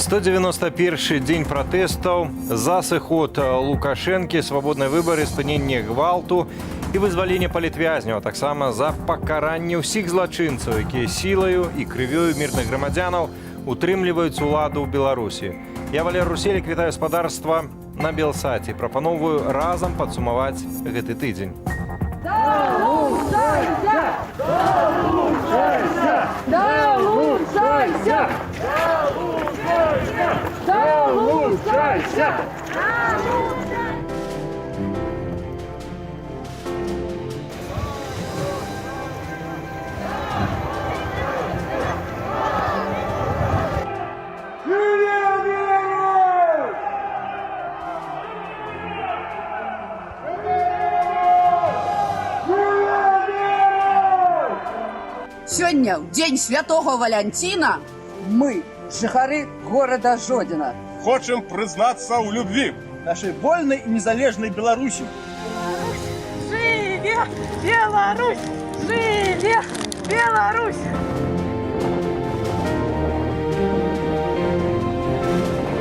191 дзень пратэстаў за сыход Лукашэнкі, свабодныя выбары, спыненне гвалту і вызваленне палітвязняў, а таксама за пакаранне ўсіх злачынцаў, якія сілаю і крывёю мірных грамадзянаў утрымліваюць уладу ў Беларусі. Я, Валер Руселік, вітаю спадарства на Белсаце. Прапаноўваю разам падсумаваць гэты тыдзень. Долучайся! Долучайся! Долучайся! Долучайся! Сёння, ў дзень святого Валянціна, мы, жыхары горада Жодзіна, хочам прызнацца ў любві нашай вольнай і незалежнай Беларусі. Жыве Беларусь! Жыве Беларусь!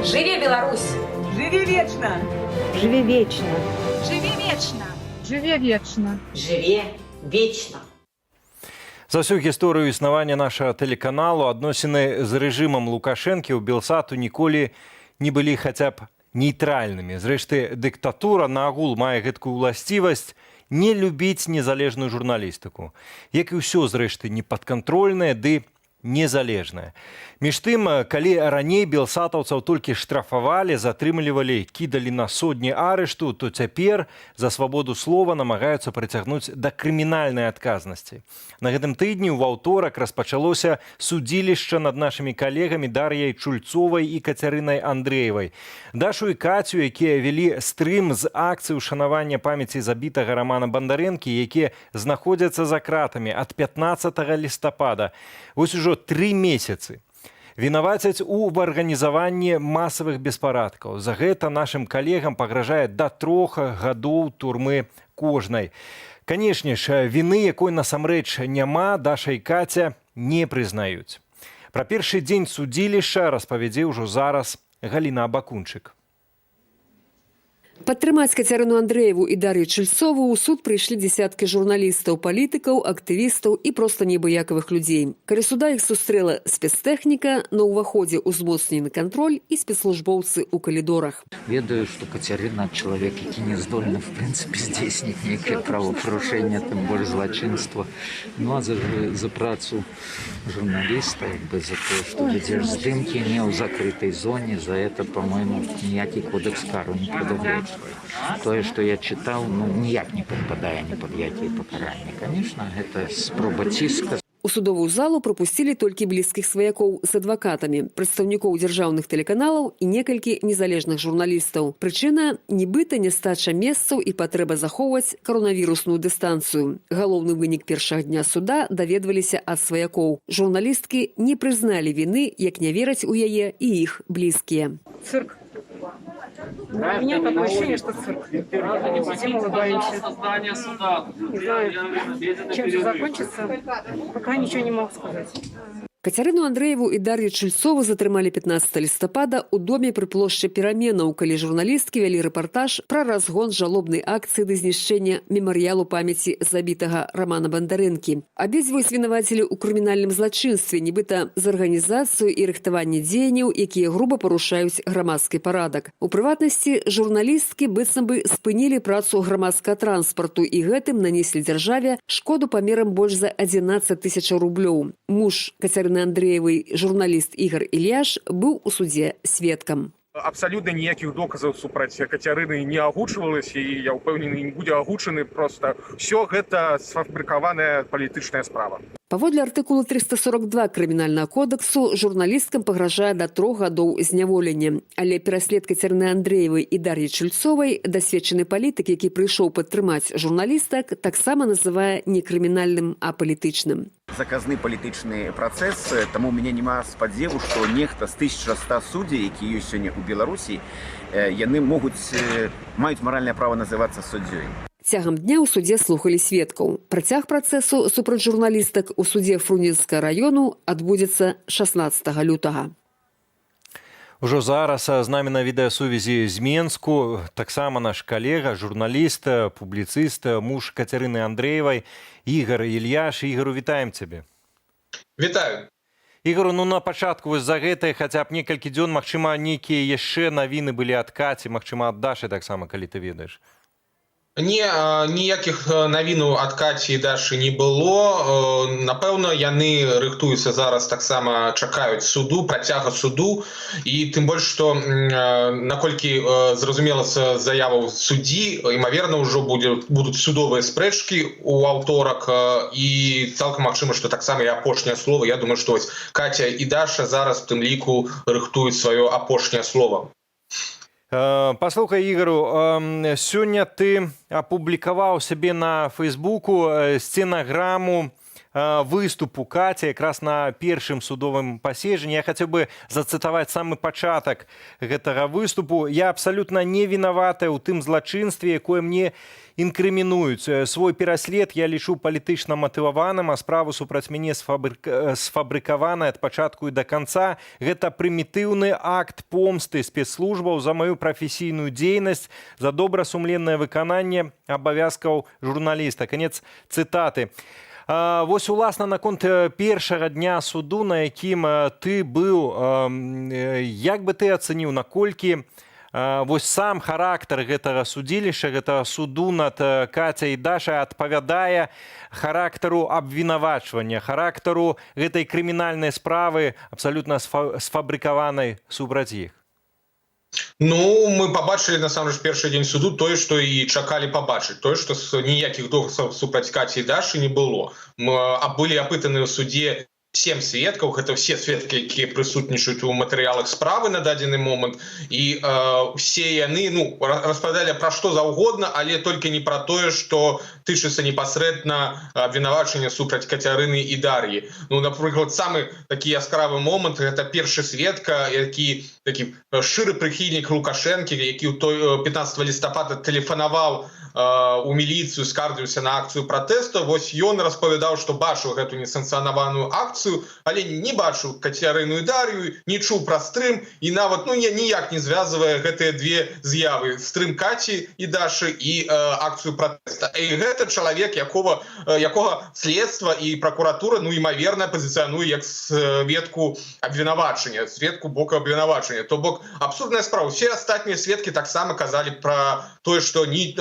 Жыве Беларусь! Жыве вечна! Жыве вечна! Жыве вечна! Жыве вечна! Жыве вечна! За ўсю гісторыю існавання нашага тэлеканалу адносіны з рэжымам Лукашэнкі ў Белсату ніколі не былі хаця б нейтральнымі. Зрэшты, дыктатура наогул мае гэткую ўласцівасць не любіць незалежную журналістыку. Як і ўсё, зрэшты, непадкантрольнае ды незалежнае. Між тым, калі раней белсатаўцаў толькі штрафавалі, затрымлівалі, кідалі на сотні арышту, то цяпер за свабоду слова намагаюцца прыцягнуць да крымінальнай адказнасці. На гэтым тыдні ў аўторак распачалося судзілішча над нашымі калегамі Дар'яй Чульцовай і Кацярынай Андрэевай. Дашу і Кацю, якія вялі стрым з акцыі ўшанавання памяці забітага Рамана Бандарэнкі, якія знаходзяцца за кратамі ад 15 лістапада. Вось ужо 3 месяцы. Вінавацяць у арганізаванні масавых беспарадкаў. За гэта нашым калегам пагражае да 3 гадоў турмы кожнай. Канешне ж, віны, якой насамрэч няма, Даша і Каця не прызнаюць. Пра першы дзень судзілішча распавядзе ўжо зараз Галіна Абакунчык. Падтрымаць Кацярыну Андрэеву і Дар'ю Чальцову ў суд прыйшлі дзесяткі журналістаў, палітыкаў, актывістаў і проста небыякавых людзей. Каля суда іх сустрэла спецтэхніка, на ўваходзе ўзмоцнены кантроль і спецслужбоўцы ў калідорах. Ведаю, што Кацярына чалавек, які не здольны в прынцыпе здзейсніць нейкае правапарушэнне, тым больш злачынства. Ну а за працу журналіста, як бы за тое, што вядзеш здымкі не ў закрытай зоне, за это, по-моему, ніякі кодэкс кару не прадугледжвае. Тое, што я чытаў, ну, ніяк не падпадае ні пад якія пакаранні. Конечно, гэта спроба ціска. У судовую залу прапусцілі толькі блізкіх сваякоў з адвакатамі, прадстаўнікоў дзяржаўных тэлеканалаў і некалькі незалежных журналістаў. Прычына — нібыта нястача месцаў і патрэба захоўваць каронавірусную дыстанцыю. Галоўны вынік першага дня суда даведваліся ад сваякоў. Журналісткі не прызналі віны, як не вераць у яе і іх блізкія. Цирк. У меня такое ощущение, что цирк. Сидим, улыбаемся. Не знаю, чем все закончится. Пока ничего не могу сказать. Кацярыну Андрэеву і Дар'ю Чульцову затрымалі 15 лістапада ў доме пры плошчы Пераменаў, калі журналісткі вялі рэпартаж пра разгон жалобнай акцыі да знішчэння мемарыялу памяці забітага Рамана Бандарэнкі. Абедзвюх звінавацілі ў крымінальным злачынстве, нібыта за арганізацыю і рыхтаванне дзеянняў, якія груба парушаюць грамадскі парадак. У прыватнасці, журналісткі быццам бы спынілі працу грамадскага транспарту і гэтым нанеслі дзяржаве шкоду памерам больш за 11 тысяч рублёў. Муж Кацярыны Андрэевай, журналіст Ігар Ільяш, быў у судзе сведкам. Абсалютна ніякіх доказаў супраць Кацярыны не агучвалася, і я ўпэўнены, не будзе агучаны. Просто все гэта сфабрыкаваная палітычная справа. Паводле артыкулу 342 Крымінальнага кодексу журналісткам пагражае да 3 гадоў зняволення. Але пераслед Кацярыны Андрэевай і Дар'і Чульцовай дасведчаны палітык, які прыйшоў падтрымаць журналістак, таксама называе не крымінальным, а палітычным. Заказны палітычны працэс, таму у мяне няма спадзеву, што нехта з 1100 суддзей, які ёсць сёння ў Беларусі, яны маюць маральнае права называцца суддзёй. Цягам дня ў судзе слухалі сведкаў. Працяг працэсу супраць журналістак у судзе Фрунзенскага раёну адбудзецца 16 лютага. Ужо зараз з намі на відэасувязі з Менску таксама наш калега, журналіст, публіцыст, муж Кацярыны Андрэевай Ігар Ільяш. Ігару, вітаем цябе. Вітаю. Ігару, ну, на пачатку вось за гэтыя хаця б некалькі дзён, магчыма, нейкія яшчэ навіны былі ад Каці, магчыма, ад Дашы таксама, калі ты ведаеш? Не, ніякіх навінаў ад Каці і Дашы не было. Напэўна, яны рыхтуюцца зараз таксама, чакаюць суду, працяга суду, і тым больш што, наколькі зразумела з заяваў суддзі, імаверна, ўжо будуць судовыя спрэчкі у аўторак, і цалкам магчыма, што таксама і апошняе слово. Я думаю, што вось Каця і Даша зараз у тым ліку рыхтуюць сваё апошняе слово. Паслухай, Ігару, сёння ты апублікаваў сябе на Фейсбуку сценаграму выступу Каці якраз на першым судовым паседжанні. Я хацеў бы зацытаваць самы пачатак гэтага выступу. «Я абсалютна не вінаватая ў тым злачынстве, якое мне інкрымінуюць. Свой пераслед я лічу палітычна матываваным, а справу супраць мяне сфабрыкаваная ад пачатку і да канца. Гэта прымітыўны акт помсты спецслужбаў за маю прафесійную дзейнасць, за добрасумленнае выкананне абавязкаў журналіста». Канец цытаты. Вось уласна наконт першага дня суду, на якім ты быў, як бы ты ацаніў, наколькі вось сам характар гэтага судзілішча, гэтага суду над Кацяй і Дашай адпавядае характару абвінавачвання, характару гэтай крымінальнай справы, абсалютна сфабрыкаванай супраць іх? Ну, мы пабачылі насамрэч першы дзень суду тое, што і чакалі пабачыць, тое, што ніякіх доказаў супраць Каці і Дашы не было. Мы, а былі апытаны ў судзе сем сведкаў, гэта все сведкі, якія прысутнічаюць у матэрыялах справы на дадзены момант, і все яны, ну, распавядалі пра што заўгодна, але толькі не пра тое, што тычыцца непасрэдна абвінавачання супраць Кацярыны і Дар'і. Ну, напрыклад, самы такі яскравы момант — гэта першы сведка, які такі шчыры прыхільнік Лукашэнкі, які ў той 15 лістапада тэлефанаваў у міліцыю, скардзіўся на акцыю пратэсту. Вось ён распавядаў, што бачыў гэту несанкцыянаваную акцыю, але не бачыў Кацярыну і Дар'ю, не чуў пра стрым і нават, ну, я ніяк не звязвае гэтыя две з'явы: стрым Каці і Дашы і акцыю пратэста. І гэта чалавек, якога следства і пракуратура, ну, імаверна, пазіцыянуе як сведку абвінавачання, сведку боку абвінавачання. То бок абсурдная справа. Все астатнія сведкі таксама казалі пра тое, што ні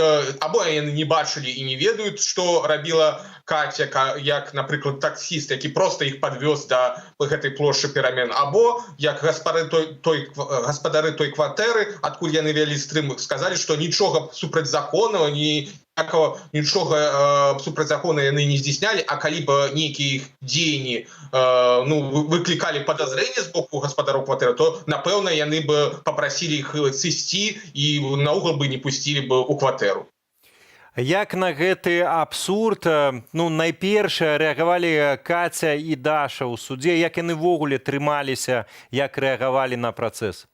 або яны не бачылі і не ведаюць, што рабіла Катя, як, напрыклад, таксіст, які просто іх падвёз да гэтай плошчы Перамен, або як гаспадары той кватэры, адкуль яны вялі стрым, сказалі, што нічога супрацьзаконного, ніякого нічога супрацьзакона яны не здзяйснялі, а калі б нейкія іх дзеянні ну, выклікалі падазрэнне з боку гаспадараў кватэры, то, напэўна, яны бы папрасілі іх сысці і наогул бы не пусцілі бы ў кватэру. Як на гэты абсурд, ну, найперш рэагавалі Каця і Даша ў судзе, як яны ўвогуле трымаліся, як рэагавалі на працэс?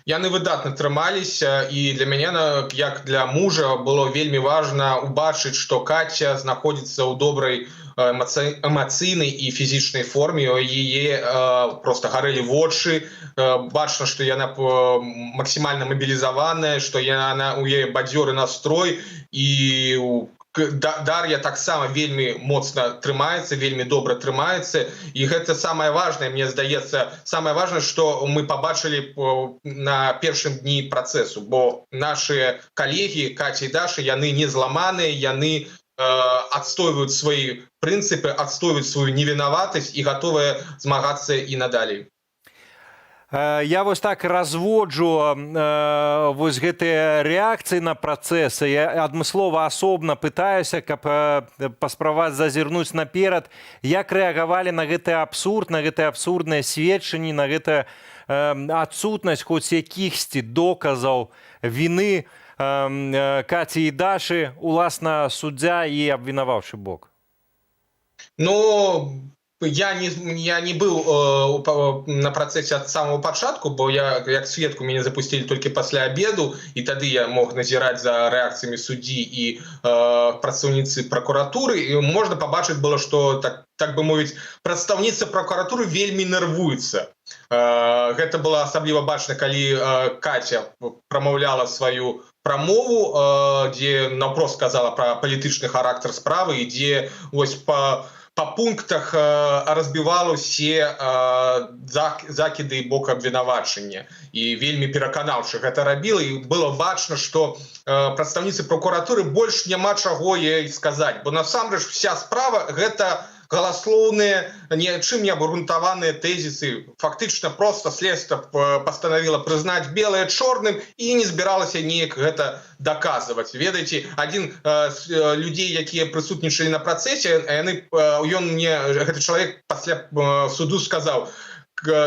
Яны выдатна трымаліся, і для мяне, як для мужа, было вельмі важна убачыць, што Каця знаходзіцца ў добрай эмацыйнай і фізічнай форме. У яе просто гарэлі вочы, бачна, што яна максімальна мабілізаваная, што яна у яе бадзёры настрой, і Дар'я таксама вельмі моцна трымаецца, вельмі добра трымаецца, і гэта самае важное, мне здаецца, самае важное, што мы пабачылі на першым дні працэсу, бо наши калегі Каця і Даша, яны не зламаныя, яны адстойваюць свои прынцыпы, адстойваюць сваю невінаватасць і гатовыя змагацца і надалей. Я вось так разводжу вось гэтыя рэакцыі на працэсы. Я адмыслова асобна пытаюся, каб паспрабаваць зазірнуць наперад, як рэагавалі на гэты абсурд, на гэтыя абсурдныя сведчанні, на гэтую адсутнасць хоць якіхсьці доказаў віны Каці і Дашы, уласна, суддзя і абвінаваўчы бок. Ну, я не быў на працэсе ад самого пачатку, бо я як сведку, мяне запусцілі толькі пасля обеду, і тады я мог назіраць за рэакцыямі суддзі і прадстаўніцы пракуратуры. І можна пабачыць было, что, так бы мовіць, прадстаўніца пракуратуры вельмі нервуецца. Гэта было асабліва бачна, калі Катя прамаўляла сваю прамову, дзе наўпрост сказала пра палітычны характар справы і дзе вось па пунктах разбівала усе закіды бок абвінавачання і вельмі пераканаўчы гэта рабіла. І было бачна, что прадстаўніцы пракуратуры больш няма чаго ей сказаць, бо насамрэч вся справа — гэта галаслоўныя, нічым не абгрунтаваныя тэзісы. Фактычна просто следства пастанавіла прызнаць белае чорным і не збіралася неяк гэта даказваць. Ведаеце, один з людзей, якія прысутнічалі на працэсе, яны ён мне, гэты чалавек, пасля суду сказаў,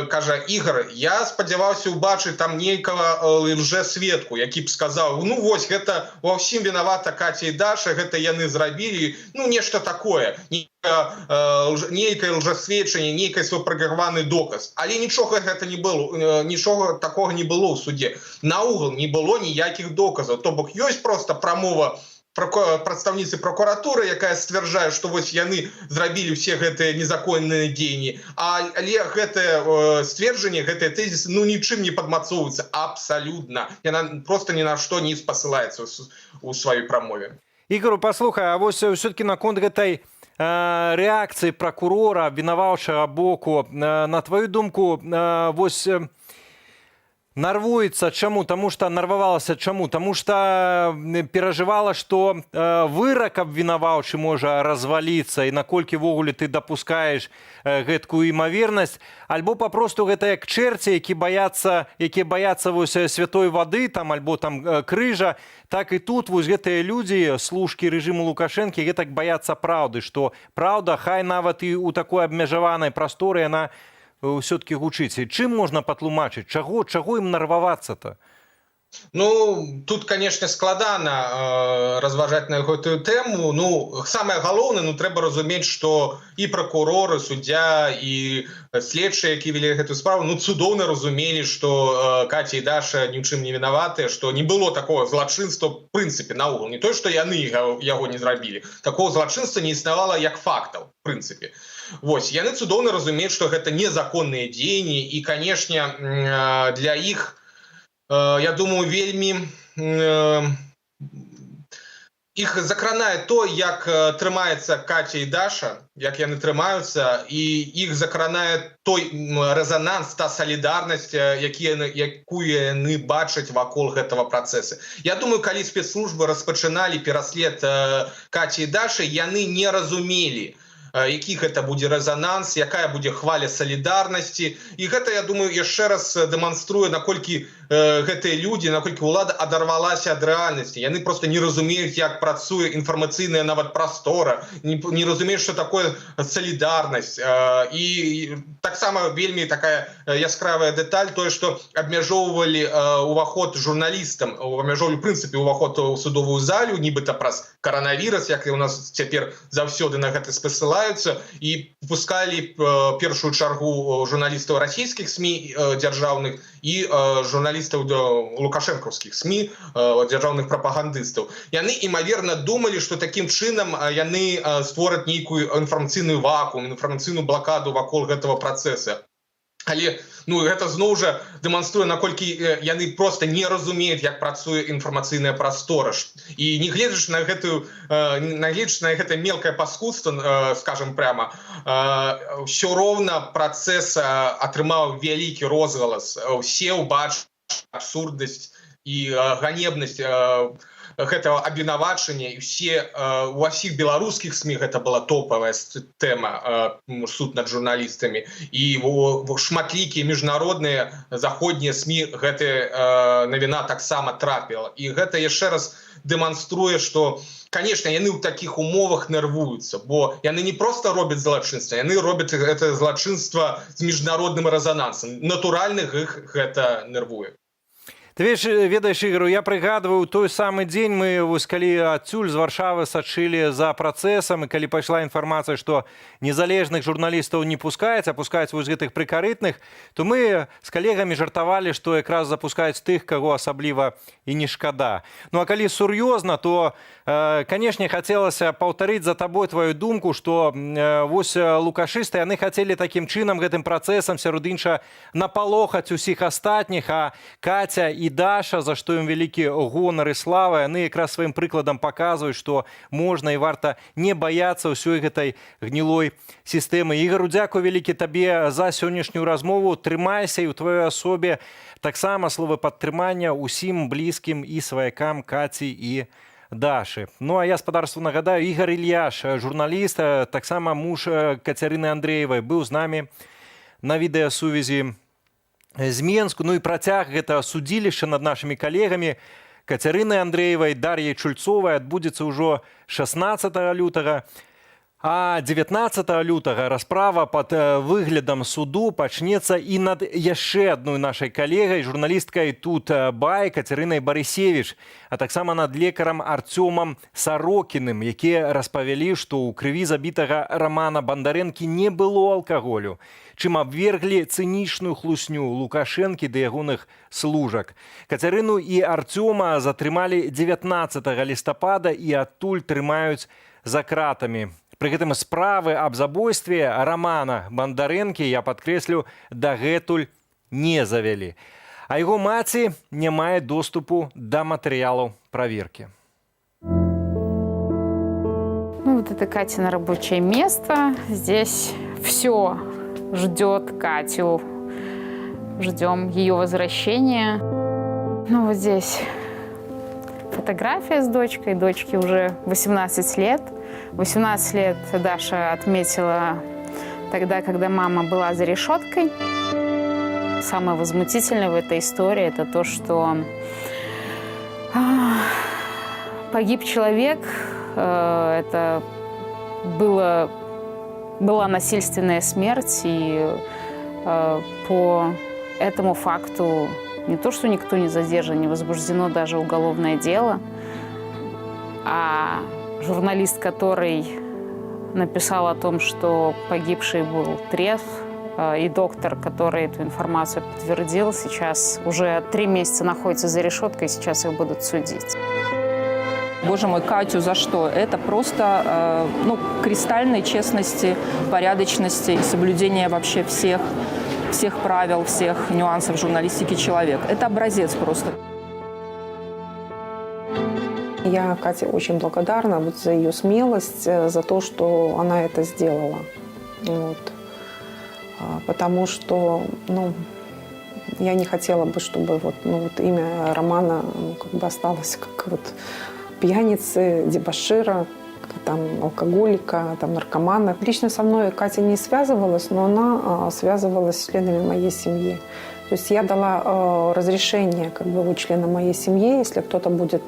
кажа: «Ігор, я спадзяваўся убачыць там нейкага лжесведку, які б сказаў: ну вось, гэта ва ўсім вінавата Катя і Даша, гэта яны зрабілі, ну нешта такое, нейкае лжасведчанне, нейкае сфабрыкаваны доказ». Але нічога гэта не было, нічога такога не было ў суде, наогул не было ніякіх доказаў. То бок ёсць просто прамова прадстаўніцы пракуратуры, якая сцвярджае, што вось яны зрабілі ўсе гэтыя незаконныя дзеянні, але гэтае сцверджанне, гэтыя тэзісы, ну, нічым не падмацоўваюцца абсалютна, яна просто ні на што не спасылаецца у сваёй прамове. Ігору, паслухай, а вось ўсё-таки наконт гэтай рэакцыі пракурора, абвінаваўчага боку, на твою думку, вось нарвуецца чаму? Таму што нарвавалася чаму? Таму што перажывала, што вырак абвінаваўчы можа разваліцца, і наколькі ўвогуле ты дапускаеш гэткую імавернасць, альбо папросту гэта як чэрці, якія баяцца вось святой вады там альбо там крыжа, так і тут вось гэтыя людзі, служкі рэжыму Лукашэнкі, гэтак баяцца праўды, што праўда, хай нават і ў такой абмежаванай прасторы, яна ўсё-таки гучыць? Чым можна патлумачыць, чаго ім нарвавацца-то? Ну, тут, конечно, складана разважаць на гэтую тэму. Ну, самае галоўнае, ну, трэба разумець, што і пракуроры, суддзя, і следчыя, які вялі гэтую справу, ну, цудоўна разумелі, што Катя і Даша ні ў чым не вінаватыя, што не было такого злачынства в прынцыпе наогул. Не той, што яны яго не зрабілі. Такого злачынства не існавала як фактаў, в прынцыпе. Вось, яны цудоўна разумеюць, што гэта незаконныя дзеянні і, канешне, для іх, я думаю, вельмі іх закранае то, як трымаецца Катя і Даша, як яны трымаюцца, і іх закранае той рэзананс, та салідарнасць, якую яны бачаць вакол гэтага працэса. Я думаю, калі спецслужбы распачыналі пераслед Каці і Дашы, яны не разумелі, які гэта будзе рэзананс, якая будзе хваля салідарнасці. І гэта, я думаю, яшчэ раз дэманструе, наколькі гэтыя людзі, наколькі ўлада адарвалася ад рэальнасці. Яны просто не разумеюць, як працуе інфармацыйная нават прастора, не разумеюць, что такое салідарнасць. І таксама вельмі такая яскравая дэталь — тое, что абмяжоўвалі уваход журналістам, абмяжоўвалі, в прынцыпе, уваход у судовую залю, нібыта праз каранавірус, як і у нас цяпер заўсёды на гэта спасылаюцца, і пускалі першую чаргу журналістаў расійскіх СМІ дзяржаўных і журналістаў лукашэнкаўскіх СМІ, дзяржаўных прапагандыстаў. Яны імаверна думалі, что такім чынам яны створаць нейкую інфармацыйную вакуум, інфармацыйную блакаду вакол гэтага працэса. Але, ну, гэта зноў жа дэманструе, наколькі яны просто не разумеюць, як працуе інфармацыйная прастора. І не гледзяч на гэтую нагледзяч на гэта мелкае паскудства, скажем прямо, ўсё роўна працэс атрымаў вялікі розгалас, усе ўбачылі абсурднасць і ганебнасць. Гэтага абвінавачання, і все ва ўсіх беларускіх СМІ гэта была топавая тэма, суд над журналістамі, і шматлікія міжнародныя заходнія СМІ гэты навіна таксама трапіла. І гэта яшчэ раз дэманструе, что, конечно, яны ў таких умовах нервуюцца, бо яны не просто робяць злачынства, яны робяць это злачынства з міжнародным рэзанансам. Натуральных іх гэта нервуе. Ты ведаеш, Ігару, я прыгадваю той самы дзень, мы вось калі адсюль, з Варшавы, сачылі за працэсам, і калі пайшла інфармацыя, што незалежных журналістаў не пускаюць, а пускаюць вось гэтых прыкарытных, то мы з калегамі жартавалі, што якраз запускаюць тых, каго асабліва і не шкада. Ну а калі сур'ёзна, то, канешне, хацелася паўтарыць за табой твою думку, што вось лукашысты, яны хацелі такім чынам, гэтым працэсам, сярод іншага, напалохаць усіх астатніх, а Каця і Даша, за што ім вялікі гонар і слава, яны якраз сваім прыкладам паказваюць, што можна і варта не баяцца ўсёй гэтай гнілой сістэмы. Ігару, дзякуй вялікі табе за сённяшнюю размову. Трымайся, і ў тваёй асобе таксама словы падтрымання ўсім блізкім і сваякам Каці і Дашы. Ну а я спадарству нагадаю, Ігар Ільяш, журналіст, таксама муж Кацярыны Андрэевай, быў з намі на відэасувязі з Менску. Ну і працяг гэтага судзілішча над нашымі калегамі Кацярынай Андрэевай, Дар'яй Чульцовай адбудзецца ўжо 16 лютага. А 19 лютага расправа пад выглядам суду пачнецца і над яшчэ адной нашай калегай, журналісткай Тут Бай Кацярынай Барысевіч, а таксама над лекарам Арцёмам Сарокіным, якія распавялі, што ў крыві забітага Рамана Бандарэнкі не было алкаголю, чым абверглі цынічную хлусню Лукашэнкі ды ягоных служак. Кацярыну і Арцёма затрымалі 19 лістапада і адтуль трымаюць за кратамі. Пры гэтым справы аб забойстве Рамана Бандарэнкі, я падкрэслю, дагэтуль не завялі. А яго маці не мае доступу да матэрыялаў праверкі. Ну, вот это Катина рабочее место. Здесь все ждет Катю. Ждем ее возвращения. Ну, вот здесь фотография с дочкой. Дочке уже 18 лет. 18 лет Даша отметила тогда, когда мама была за решеткой. Самое возмутительное в этой истории – это то, что погиб человек, это была насильственная смерть, и по этому факту не то, что никто не задержан, не возбуждено даже уголовное дело, а журналист, который написал о том, что погибший был трезв, и доктор, который эту информацию подтвердил, сейчас уже 3 месяца находится за решеткой, сейчас их будут судить. Боже мой, Катю за что? Это просто ну, кристальной честности, порядочности и соблюдения вообще всех правил, всех нюансов журналистики человек. Это образец просто. Я Кате очень благодарна вот за ее смелость, за то, что она это сделала. Вот. Потому что, ну, я не хотела бы, чтобы вот, ну, вот имя Романа, ну, как бы осталось как вот пьяницы, дебошира, там, алкоголика, там, наркомана. Лично со мной Катя не связывалась, но она связывалась с членами моей семьи. То есть я дала разрешение как бы вот членам моей семьи, если кто-то будет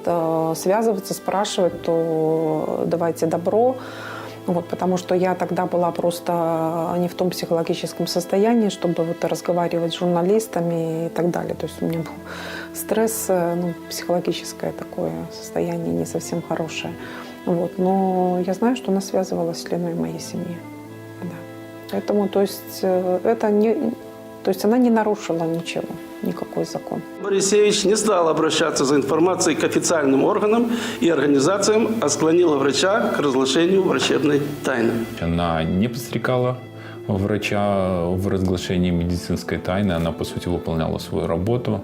связываться, спрашивать, то давайте добро. Вот, потому что я тогда была просто не в том психологическом состоянии, чтобы вот разговаривать с журналистами и так далее. То есть у меня был стресс, ну, психологическое такое состояние не совсем хорошее. Вот, но я знаю, что она связывалась с членами моей семьи. Да. Поэтому, то есть, это не, то есть она не нарушила ничего, никакой закон. Борисевич не стал обращаться за информацией к официальным органам и организациям, а склонила врача к разглашению врачебной тайны. Она не подстрекала врача в разглашении медицинской тайны. Она, по сути, выполняла свою работу,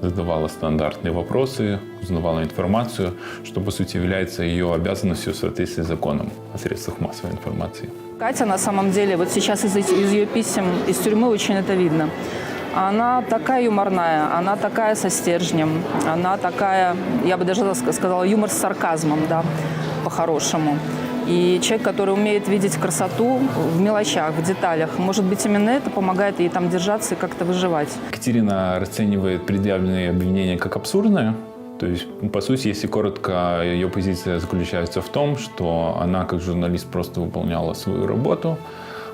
задавала стандартные вопросы, узнавала информацию, что, по сути, является ее обязанностью в соответствии с законом о средствах массовой информации. Катя на самом деле, вот сейчас из ее писем из тюрьмы очень это видно. Она такая юморная, она такая со стержнем, она такая, я бы даже сказала, юмор с сарказмом, да, по-хорошему. И человек, который умеет видеть красоту в мелочах, в деталях, может быть, именно это помогает ей там держаться и как-то выживать. Катерина расценивает предъявленные обвинения как абсурдные. То есть, по сути, если коротко, ее позиция заключается в том, что она как журналист просто выполняла свою работу.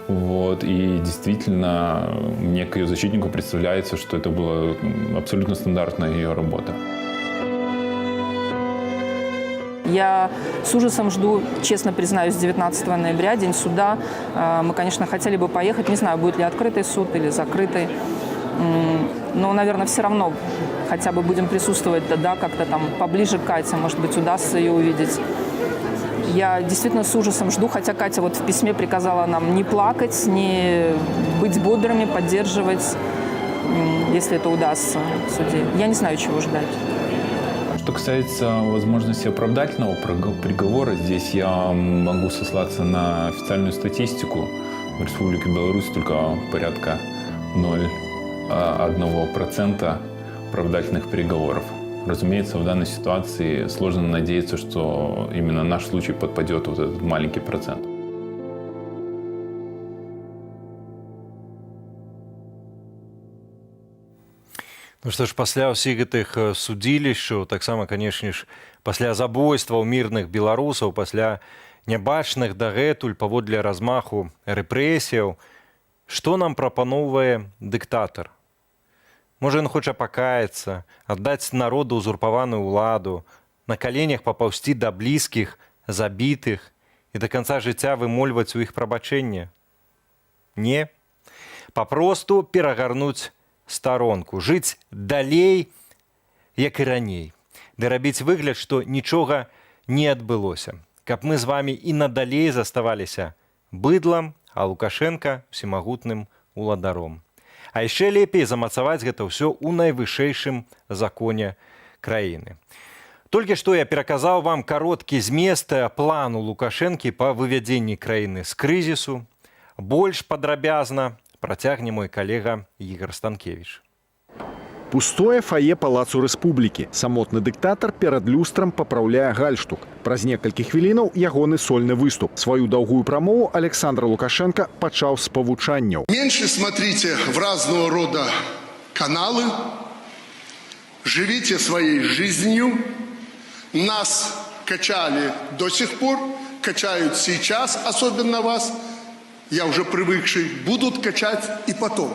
Вот, и действительно, мне, как ее защитнику, представляется, что это была абсолютно стандартная ее работа. Я с ужасом жду, честно признаюсь, 19 ноября, день суда. Мы, конечно, хотели бы поехать. Не знаю, будет ли открытый суд или закрытый. Но, наверное, все равно хотя бы будем присутствовать, да, как-то там поближе к Кате, может быть, удастся ее увидеть. Я действительно с ужасом жду, хотя Катя вот в письме приказала нам не плакать, не быть бодрыми, поддерживать, если это удастся в суде. Я не знаю, чего ждать. Что касается возможности оправдательного приговора, здесь я могу сослаться на официальную статистику. В Республике Беларусь только порядка 0,1% оправдательных приговоров. Разумеется, в данной ситуации сложно надеяться, что именно наш случай подпадет вот этот маленький процент. Ну што ж, пасля ўсіх гэтых судзілішчаў, таксама, канешне ж, пасля забойстваў мірных беларусаў, пасля нябачных дагэтуль паводле размаху рэпрэсіяў, што нам прапаноўвае дыктатар? Можа, ён хоча пакаяцца, аддаць народу узурпаваную ўладу, на каленях папаўсці да блізкіх, забітых і да канца жыцця вымольваць у іх прабачэнне? Не. Папросту перагарнуць старонку, жыць далей, як і раней, ды рабіць выгляд, што нічога не адбылося, каб мы з вамі і надалей заставаліся быдлам, а Лукашэнка усемагутным уладаром. А яшчэ лепей замацаваць гэта ўсё ў найвышэйшым законе краіны. Толькі што я пераказаў вам кароткі змест плану Лукашэнкі па вывядзенні краіны з крызісу. Больш падрабязна працягне мой калега Ігар Станкевіч. Пустое фае Палацу Рэспублікі. Самотны дыктатар перад люстрам папраўляе гальштук. Праз некалькі хвілінаў ягоны сольны выступ. Сваю даўгую прамову Александр Лукашенко пачаў з павучанняў. Меньше смотрите в разного рода каналы, живите своей жизнью. Нас качали до сих пор, качают сейчас, особенно вас, я уже привыкший, будут качать и потом.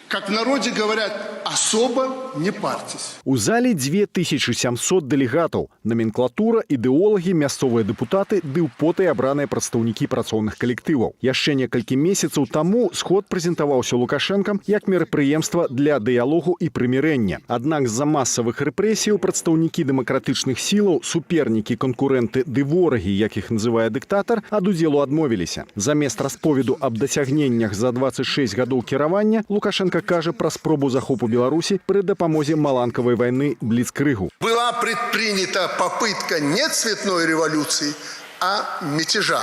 Как в народе говорят, особо не парьтесь. У зале 2700 дэлегатаў. Наменклатура, ідэолагі, мясцовыя дэпутаты ды ўпотай абраныя прадстаўнікі працоўных калектываў. Яшчэ некалькі месяцаў таму сход прэзентаваўся Лукашэнкам як мерапрыемства для дыялогу і прымірэння. Аднак з-за масавых рэпрэсіяў прадстаўнікі дэмакратычных сілаў, супернікі, канкурэнты ды ворагі, як іх называе дыктатар, ад удзелу адмовіліся. Замест расповеду аб дасягненнях за 26 гадоў кіравання Лукашэнка кажа пра спробу захопу Беларусі пры дапамозе маланкавай вайны бліцкрыгу. Была предпринята попытка не цветной революции, а мятежа.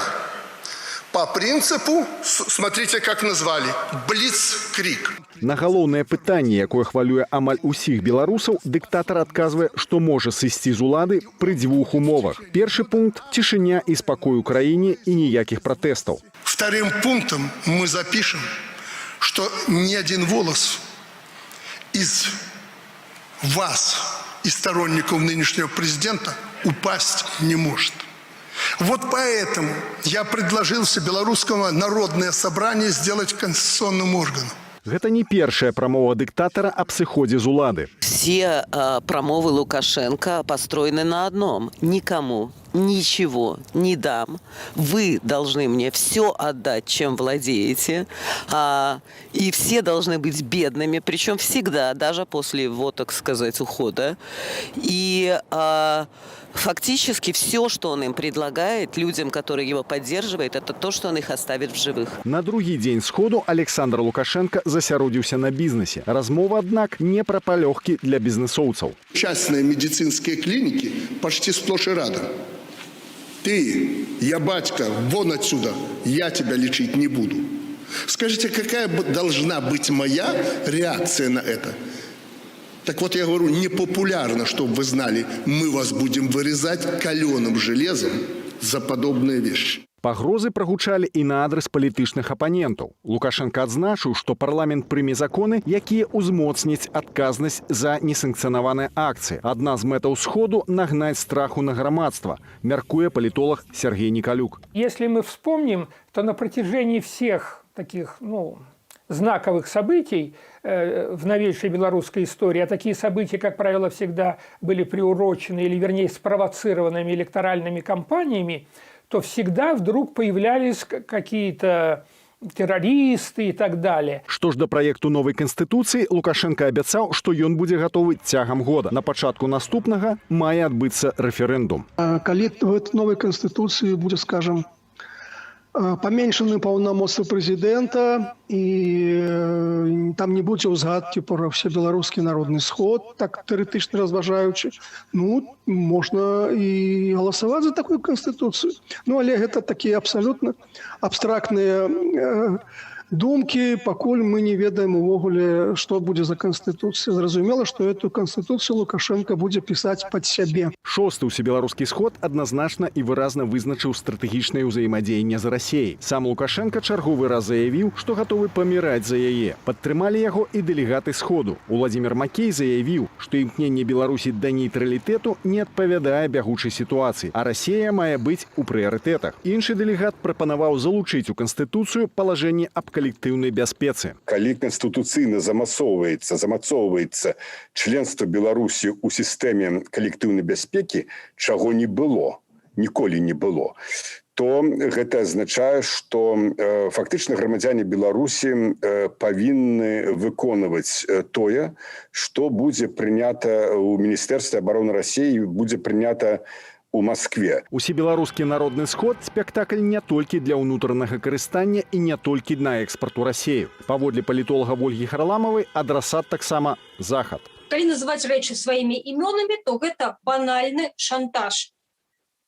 По принципу, смотрите, как назвали, блицкриг. На галоўнае пытанне, якое хвалюе амаль усіх беларусаў, дыктатар адказвае, што можа сысці з улады пры дзвюх умовах. Першы пункт – цішыня і спакой у краіне і ніякіх пратэстаў. Вторым пунктом мы запишем, что ни один волос из вас и сторонников нынешнего президента упасть не может. Вот поэтому я предложил Всебелорусскому народное собрание сделать конституционным органом. Гэта не першая прамова дыктатара аб сыходзе з улады. Все прамовы Лукашенко построены на одном. Никому ничего не дам. Вы должны мне все отдать, чем владеете. И все должны быть бедными, причем всегда, даже после его, так сказать, ухода. И фактически все, что он им предлагает, людям, которые его поддерживают, это то, что он их оставит в живых. На другі дзень сходу Александр Лукашенко засяродзіўся на бізнесе. Размова, аднак, не пра палёгкі для бізнесоўцаў. Частные медицинские клиники почти сплошь и рядом. Ты, я батька, вон отсюда, я тебя лечить не буду. Скажите, какая должна быть моя реакция на это? Так вот, я говорю, непопулярно, чтобы вы знали, мы вас будем вырезать каленым железом за подобные вещи. Пагрозы прагучалі і на адрас палітычных апанентаў. Лукашэнка адзначыў, што парламент прыме законы, якія ўзмоцняць адказнасць за несанкцыянаваныя акцыі. Адна з мэтаў сходу — нагнаць страху на грамадства, мяркуе палітолаг Сяргей Нікалюк. Если мы вспомним, то на протяжении всех таких, ну, знаковых событий в новейшей белорусской истории, а такие события, как правило, всегда были приурочены или, вернее, спровоцированными электоральными кампаниями, то всегда вдруг появлялись какие-то террористы и так далее. Што ж да праекту новай канстытуцыі, Лукашэнка абяцаў, што ён будзе гатовы цягам года. На пачатку наступнага мае адбыцца рэферэндум. А калі в этой новой конституции будет, скажем, паменшаны паўнамоцтвы прэзідэнта і там не будзе ўзгадкі пра Усебеларускі народны сход, так тэарэтычна разважаючы, ну, можна і галасаваць за такую канстытуцыю. Ну, але гэта такія абсалютна абстрактныя думкі, пакуль мы не ведаем увогуле, што будзе за канстытуцыя. Зразумела, што эту канстытуцыю Лукашэнка будзе пісаць пад сябе. Шосты ўсебеларускі сход адназначна і выразна вызначыў стратэгічнае ўзаемадзеянне з Расеяй. Сам Лукашэнка чарговы раз заявіў, што гатовы паміраць за яе. Падтрымалі яго і дэлегаты сходу. Уладзімир Макей заявіў, што імкненне Беларусі да нейтралітэту не адпавядае бягучай сітуацыі, а Расея мае быць у прыярытэтах. Іншы дэлегат прапанаваў залучыць у канстытуцыю палажэнне аб калектыўнай бяспецы. Калі канстытуцыйна замацоўваецца членство Беларусі ў сістэме калектыўнай бяспекі, чаго не было, ніколі не было, то гэта азначае, што фактычна грамадзяне Беларусі павінны выконваць тое, што будзе прынята ў Міністэрстве абароны Расіі, будзе прынята у Маскве. Усебеларускі народны сход — спектакль не толькі для ўнутранага карыстання і не толькі на экспарт у Расею. Паводле палітолага Вольгі Харламавай, адрасат таксама Захад. Калі называць рэчы сваімі імёнамі, то гэта банальны шантаж.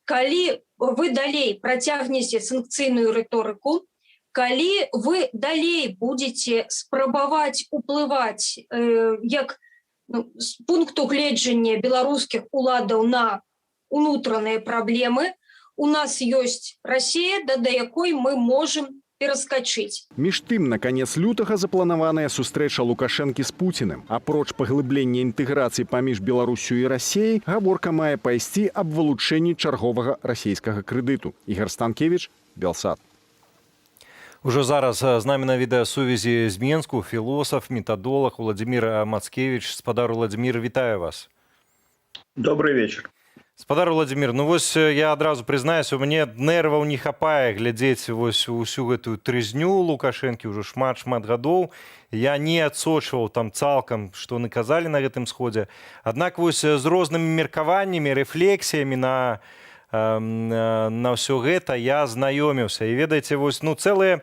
Калі вы далей працягнеце санкцыйную рыторыку, калі вы далей будете спрабаваць уплываць як, ну, з пункту гледжання беларускіх уладаў на унутраныя праблемы, у нас ёсць Расія, да якой мы можем пераскачыць. Між тым, на канец лютага запланаваная сустрэча Лукашэнкі з Пуціным. Апроч паглыблення інтэграцыі паміж Беларуссю і Расеяй, гаворка мае пайсці аб вылучэнні чарговага расійскага крэдыту. Ігар Станкевіч, Белсат. Ужо зараз з намі на відэасувязі з Менску філосаф, метадолаг Уладзімір Мацкевіч. Спадар Уладзімір, вітаю вас. Добрый вечер. Спадар Уладзімір, ну вось я адразу прызнаюся, у мяне нерваў не хапае глядзець вось усю гэтую трызню Лукашэнкі ўжо шмат-шмат гадоў. Я не адсочваў там цалкам, што яны казалі на гэтым сходзе. Аднак вось з рознымі меркаваннямі, рэфлексіямі на ўсё гэта я знаёміўся. І ведаеце, вось, ну, цэлы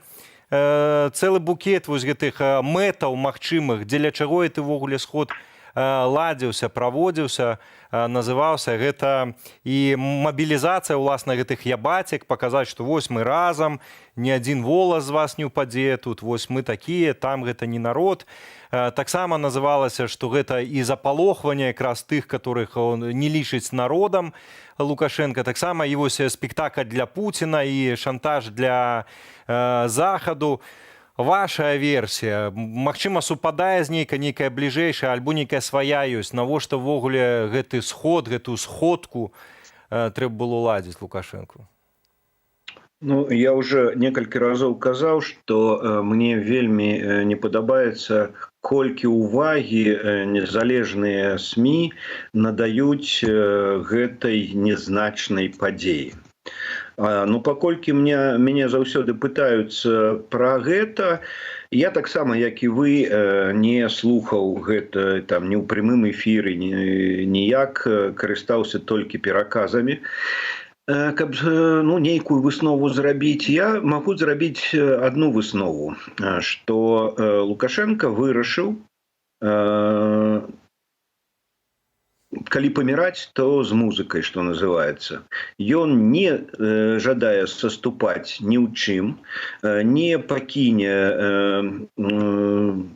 букет вось гэтых мэтаў магчымых, дзеля чаго гэты ўвогуле сход ладзіўся, праводзіўся, называўся. Гэта і мабілізацыя ўласна гэтых ябацек, паказаць, што вось мы разам, ні адзін волас з вас не ўпадзе, тут вось мы такія, там гэта не народ. Таксама называлася, што гэта і запалохванне якраз тых, которых он не лічыць народам, Лукашэнка. Таксама і вось спектакль для Пуціна, і шантаж для Захаду. Ваша версія, магчыма, супадае з нейкай, нейкая бліжэйшая альбо нейкая свая ёсць, навошта ўвогуле гэты сход, гэтую сходку трэба было ладзіць Лукашэнку? Ну, я уже некалькі разоў казаў, што мне вельмі не падабаецца, колькі ўвагі незалежныя СМІ надаюць гэтай незначнай падзеі. Ну, паколькі мяне заўсёды пытаюцца пра гэта, я таксама, як і вы, не слухаў гэта там ні ў прямым эфіры, ніяк, карыстаўся толькі пераказамі. Каб ну, нейкую выснову зрабіць, я магу зрабіць одну выснову, што Лукашэнка вырашыў Калі паміраць, то з музыкай, что называется. Ён не жадае саступаць ні ў чым, не пакіне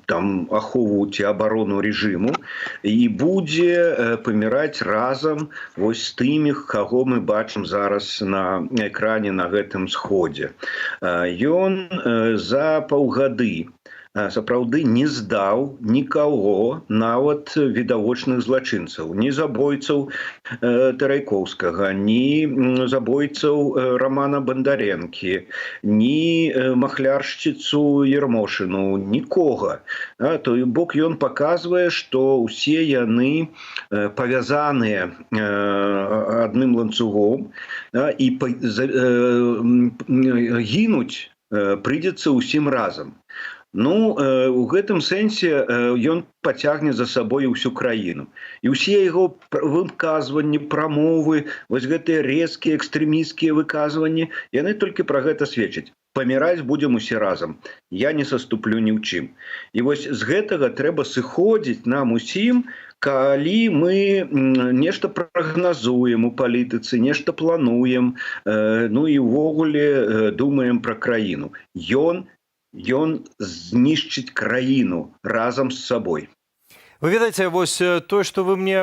там ахову ці абарону рэжыму і будзе паміраць разам вось з тымі, каго мы бачым зараз на экране на гэтым сходзе. Ён за паўгады сапраўды не здаў нікаго, нават відавочных злачынцаў: ні забойцаў Тарайкоўскага, ні забойцаў Рамана Бандарэнкі, ні махляршчыцу Ермошыну, нікога. Той бок, ён паказвае, што ўсе яны павязаныя адным ланцугом і гінуць прыйдзецца ўсім разам. Ну, у гэтым сэнсе ён пацягне за сабой ўсю краіну, і ўсе яго выказванні, прамовы, вось гэтыя рэзкія экстрэмісцкія выказванні, яны толькі пра гэта сведчаць: паміраць будзем усе разам, я не саступлю ні ў чым. І вось з гэтага трэба сыходзіць нам усім, калі мы нешта прагназуем у палітыцы, нешта плануем, ну і ўвогуле думаем пра краіну. Ён знішчыць краіну разам з сабой. Вы ведаеце, вось тое, што вы мне,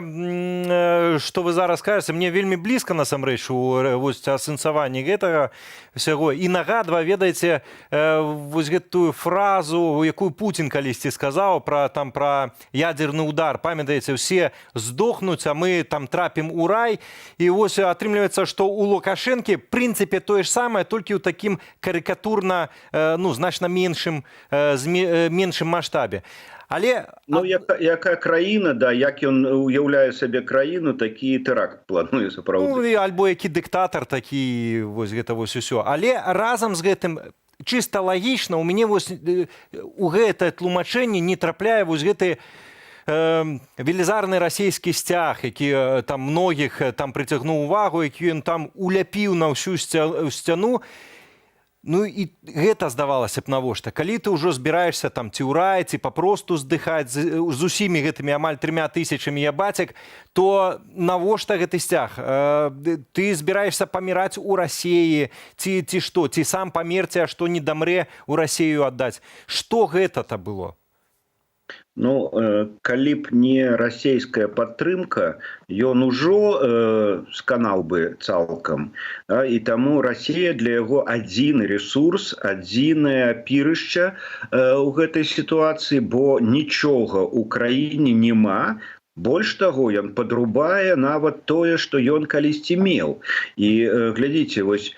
што вы зараз кажаце, мне вельмі блізка насамрэч у вось асэнсаванні гэтага ўсяго, і нагадва, ведаеце, вось гэтую фразу, якую Пуцін калісьці сказаў пра там, пра ядзерны удар, памятаеце: «Усе здохнуць, а мы там трапім у рай». І вось атрымліваецца, што у Лукашэнкі прынцыпе тое ж самае, толькі ў такім карыкатурна, ну, значна меншым маштабе. Але Ну, якая краіна, да, як ён уяўляе сабе краіну, такі тэракт плануе сапраўды. Ну, і альбо які дыктатар, такі вось гэта вось усё. Але разам з гэтым чыста лагічна у мяне вось у гэтае тлумачэнне не трапляе вось гэты велізарны расійскі сцяг, які там многіх там прыцягнуў увагу, які ён там уляпіў на ўсю сцяну. Ну і гэта, здавалася б, навошта, калі ты ўжо збіраешся там ці ў рай, ці папросту здыхаць з усімі гэтымі амаль 3000 ябацек, то навошта гэты сцяг? Ты збіраешся паміраць у Расеі ці што, ці сам памерці, а што не дамрэ, у Расею аддаць? Што гэта-то было? Ну, калі б не расійская падтрымка, ён ужо сканаў бы цалкам. Да, і таму Расія для яго адзіны ресурс, адзінае апірышча у гэтай сітуацыі, бо нічога ў краіне няма. Больш таго, ён падрубае нават тое, што ён калісьці меў. І глядзіце, вось,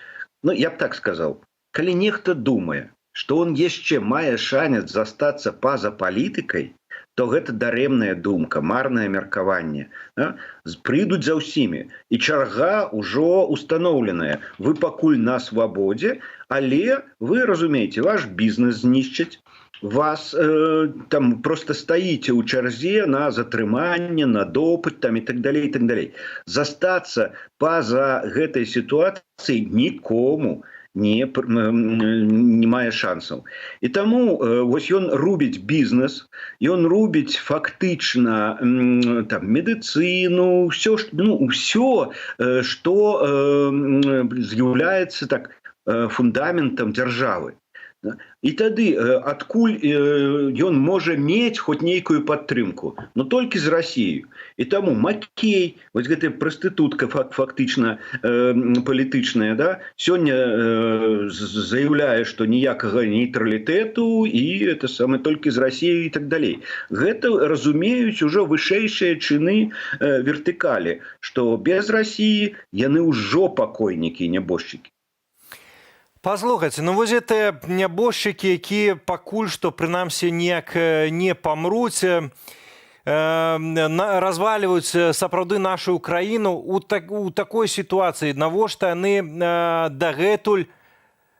ну, я б так сказаў, калі нехта думае, што он яшчэ мае шанец застацца па-за палітыкай, то гэта дарэмная думка, марнае меркаванне. Да? Прыйдуць за ўсімі, і чарга ўжо устаноўленая. Вы пакуль на свабодзе, але вы разумееце, ваш бізнес знішчаць, вас там просто стаіце ў чарзе на затрыманне, на допыт там і так далей, і так далей. Застацца па-за гэтай сітуацыяй нікому не мае шансаў. І таму вось ён рубіць бізнес, ён рубіць фактычна там медыцыну, все, ну, ўсё, што з'яўляецца так фундаментам дзяржавы. І тады адкуль ён можа мець хоць нейкую падтрымку? Но толькі з Расіяй. І таму Макей, вось гэтая прастытутка фактычна палітычная, да, сёння заяўляе, што ніякага нейтралітэту і это самае, толькі з Расіяй і так далей. Гэта разумеюць ужо вышэйшыя чыны вертыкалі, што без Расіі яны ўжо пакойнікі, нябожчыкі. Паслухайце, ну вось гэтыя нябожчыкі, якія пакуль што прынамсі ніяк не памруць, развальваюць сапраўды нашу краіну у такой сітуацыі, навошта яны дагэтуль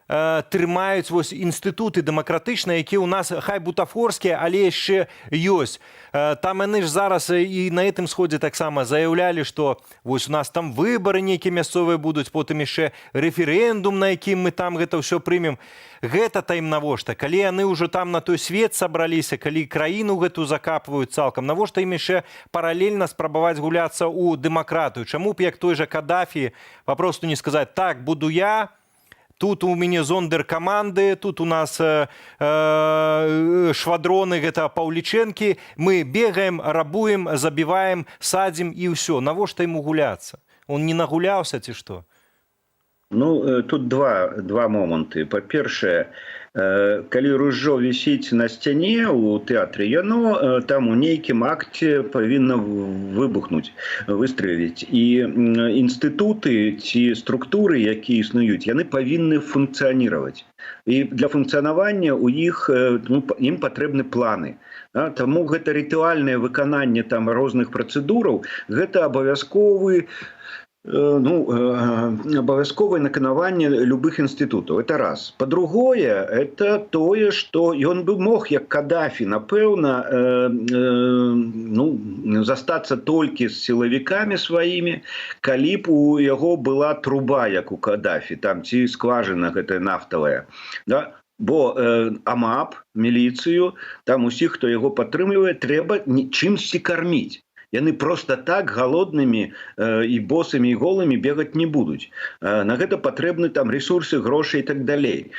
трымаюць вось інстытуты дэмакратычныя, якія ў нас хай бутафорскія, але яшчэ ёсць. Там яны ж зараз і на гэтым сходзе таксама заяўлялі, што вось у нас там выбары нейкія мясцовыя будуць, потым яшчэ рэферэндум, на якім мы там гэта ўсё прымем. Гэта-то ім навошта? Калі яны ўжо там на той свет сабраліся, калі краіну гэту закапваюць цалкам, навошта ім яшчэ паралельна спрабаваць гуляцца ў дэмакратыю? Чаму б, як той жа Кадафі, папросту не сказаць: так, буду я, тут у мяне зондеркаманды, тут у нас швадроны гэта Паўлічэнкі, мы бегаем, рабуем, забіваем, садзім і ўсё. Навошта ему гуляцца? Он не нагуляўся ці што? Ну, тут два моманты. Па-першае, калі ружжо вісіць на сцяне ў тэатры, яно там у нейкім акце павінна выбухнуць, выстреліць. І інстытуты ці структуры, якія існуюць, яны павінны функцыяніраваць. І для функцыянавання у іх ну, ім патрэбны планы. Да? Таму гэта рытуальнае выкананне там розных працэдураў, гэта абавязковы ну, абавязковае наканаванне любых інстытутаў. Это раз. Па-другое, это тое, што ён бы мог, як Кадафі, напэўна, ну, застацца толькі з сілавікамі сваімі, калі б у яго была труба, як у Кадафі, там ці скважина гэтая нафтавая. Да? Бо АМАП, міліцыю, там усіх, хто яго падтрымлівае, трэба чымсьці карміць. Яны просто так галоднымі і босымі і голымі бегаць не будуць. На гэта патрэбны там ресурсы, грошы і так далей.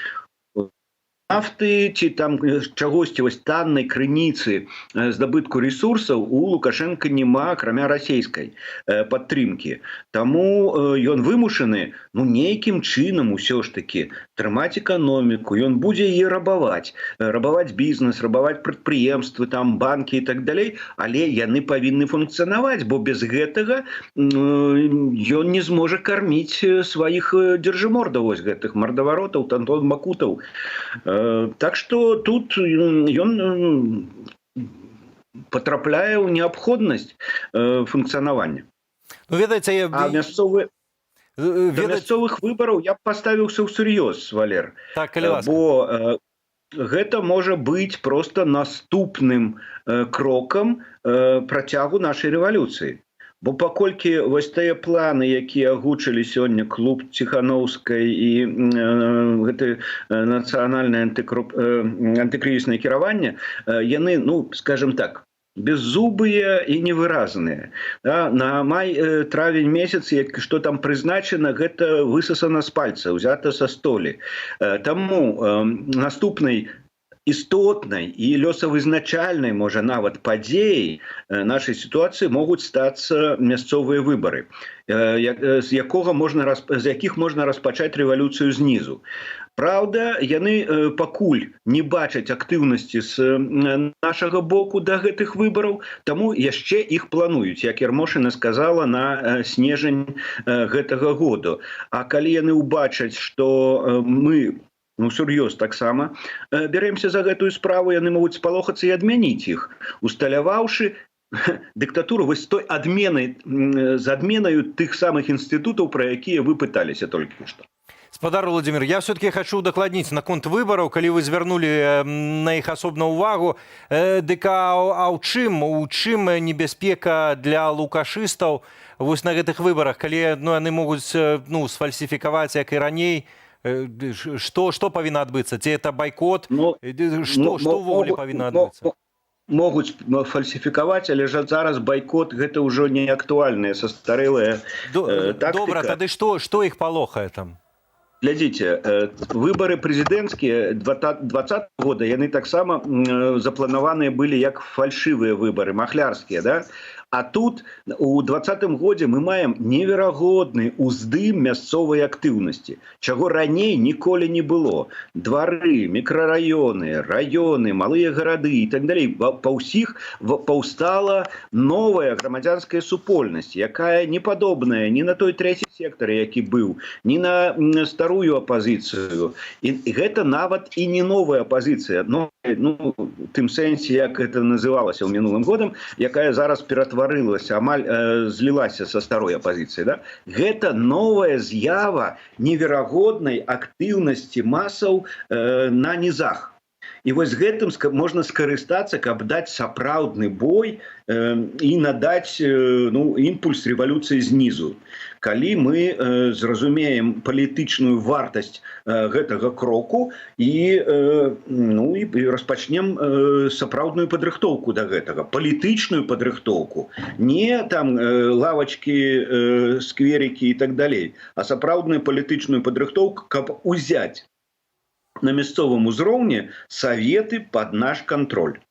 Нафты ці там чагосьці, вось таннай крыніцы здабытку ресурсаў у Лукашенко няма, акрамя расійскай падтрымкі. Таму ён вымушаны, ну, нейкім чынам усё ж таки трымаць эканоміку. Ён будзе яе рабаваць, рабаваць бізнес, рабаваць прадпрыемствы, там банкі і так далей, але яны павінны функцыянаваць, бо без гэтага ён не зможа карміць сваіх дзяржымордаў, вось гэтых мардаваротаў, тантон макутаў. Так что тут ён патрапляе ў неабходнасць функцыянавання. Ну, ведаеце, я... А мясцовы да мясцовых выбараў я б паставіўся ўсур'ёз, Валер. Так, калі ласка. Бо гэта можа быць просто наступным крокам працягу нашай рэвалюцыі. Бо паколькі вось тыя планы, якія агучылі сёння клуб Ціханаўскай і гэты нацыянальнае антыкрызіснае кіраванне, яны, ну, скажем так, беззубыя і невыразныя. Да? На май, травень месяц, як што там прызначана, гэта высасана з пальца, узята са столі. Таму наступнай істотнай і лёсавызначальнай, можа, нават падзеяй нашай сітуацыі могуць стацца мясцовыя выбары, з якіх можна распачаць рэвалюцыю знізу. Праўда, яны пакуль не бачаць актыўнасці з нашага боку да гэтых выбараў, таму яшчэ іх плануюць, як Ярмошына сказала, на снежань гэтага году. А калі яны ўбачаць, што мы, ну, сур'ёз таксама бярэмся за гэтую справу, яны могуць спалохацца і адмяніць іх, усталяваўшы дыктатуру вось той адменай, з адменаю тых самых інстытутаў, пра якія вы пыталіся толькі што. Спадар Владимир, я все-таки хочу удакладніць наконт выбараў, калі вы звярнулі на іх асобна ўвагу. Дык а ў чым небяспека для лукашыстаў вось на гэтых выбарах, калі, ну, яны могуць ну, сфальсіфікаваць, як і раней? Што павінна адбыцца? Ці это байкот? Ну, Што, ну, што ўвогуле павінна адбыцца? Могуць фальсіфікаваць, але ж зараз байкот гэта ўжо не актуальная, састарэлая тактыка. Добра, тады што іх палохае там? Глядзіце, выбары прэзідэнцкія 20 года, яны таксама запланаваныя былі як фальшывыя выбары, махлярскія, да? А тут у 20-м годзе мы маем неверагодны уздым мясцовай актыўнасці, чаго раней ніколі не было. Двары, мікрараёны, раёны, малыя гарады і так далей. Па ўсіх паўстала новая грамадзянская супольнасць, якая не падобная ні на той трэці сектар, які быў, ні на старую старую апазіцыю. І гэта нават і не новая апазіцыя, но, ну, тым сэнсе, як это называлася ў мінулым годам, якая зараз ператварылася, амаль злілася са старой апазіцыяй, да? Гэта новая з'ява неверагоднай актыўнасці масаў на нізах. І вось гэтым можна скарыстацца, каб даць сапраўдны бой і надаць ну, імпульс рэвалюцыі знізу. Калі мы зразумеем палітычную вартасць гэтага кроку і, ну, і распачнем сапраўдную падрыхтоўку да гэтага, палітычную падрыхтоўку, не там лавачкі, скверыкі і так далей, а сапраўдную палітычную падрыхтоўку, каб узяць на мясцовым узроўні саветы под наш кантроль.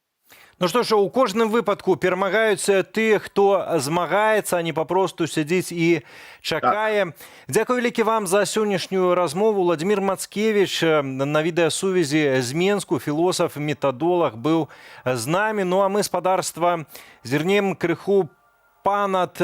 Ну што ж, у кожным выпадку перамагаюць тыя, хто змагаецца, а не папросту сядзіць і чакае. Так. Дзякуй вялікі вам за сённяшнюю размову. Уладзімір Мацкевіч на відэасувязі з Менску, філосаф, метадолаг, быў з намі. Ну а мы, спадарства, зірнем крыху панад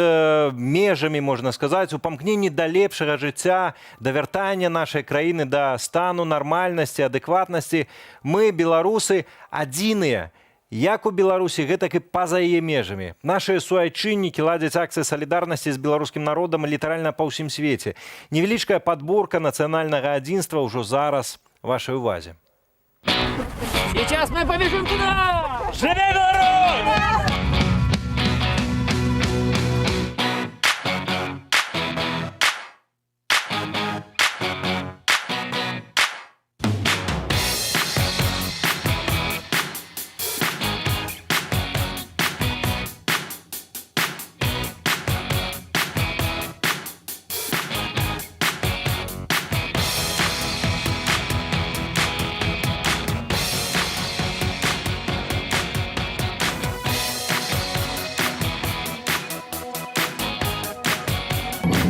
межамі, можна сказаць, у памкненні да лепшага жыцця, да вяртання нашай краіны да стану нармальнасці, адэкватнасці. Мы, беларусы, адзіныя, як у Беларусі, гэтак і па-за яе межамі. Нашыя суайчыннікі ладзяць акцыі салідарнасці з беларускім народам літаральна па ўсім свеце. Невялічкая падборка нацыянальнага адзінства ўжо зараз вашай увазе. Сейчас мы побежим туда! Жыве Беларусь!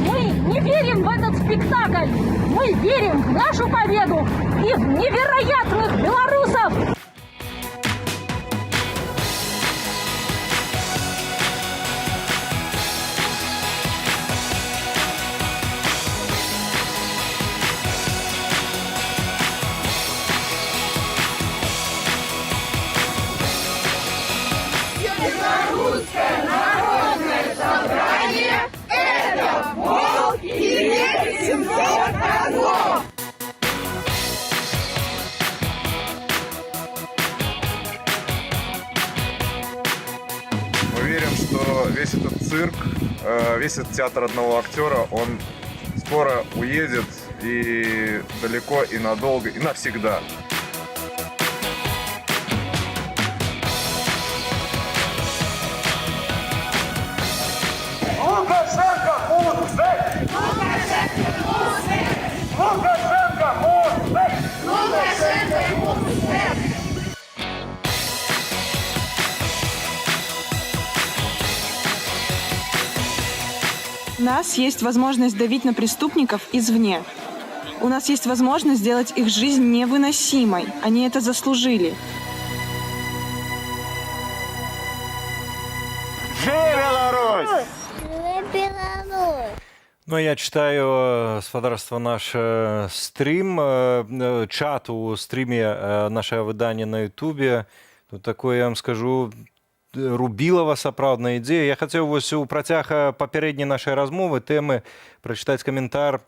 Мы не верим в этот спектакль! Мы верим в нашу победу и в невероятных белорусов! Белорусское народное собрание – это волк и 700 козлов! Мы верим, что весь этот цирк, весь этот театр одного актера, он скоро уедет и далеко, и надолго, и навсегда. Лукашенко мусит! Лукашенко мусит! Лукашенко мусит! Лукашенко мусит! У нас есть возможность давить на преступников извне. У нас есть возможность сделать их жизнь невыносимой. Они это заслужили. Жыве Беларусь! Жыве Беларусь! Ну, я читаю, спадарства, наш стрым, чат у стрыме нашага выдання на Ютубе. Тут такое, я вам скажу, рубілава сапраўдная ідзея. Я хацеў вось у працяг папярэдняй нашай размовы тэмы прачытаць каментар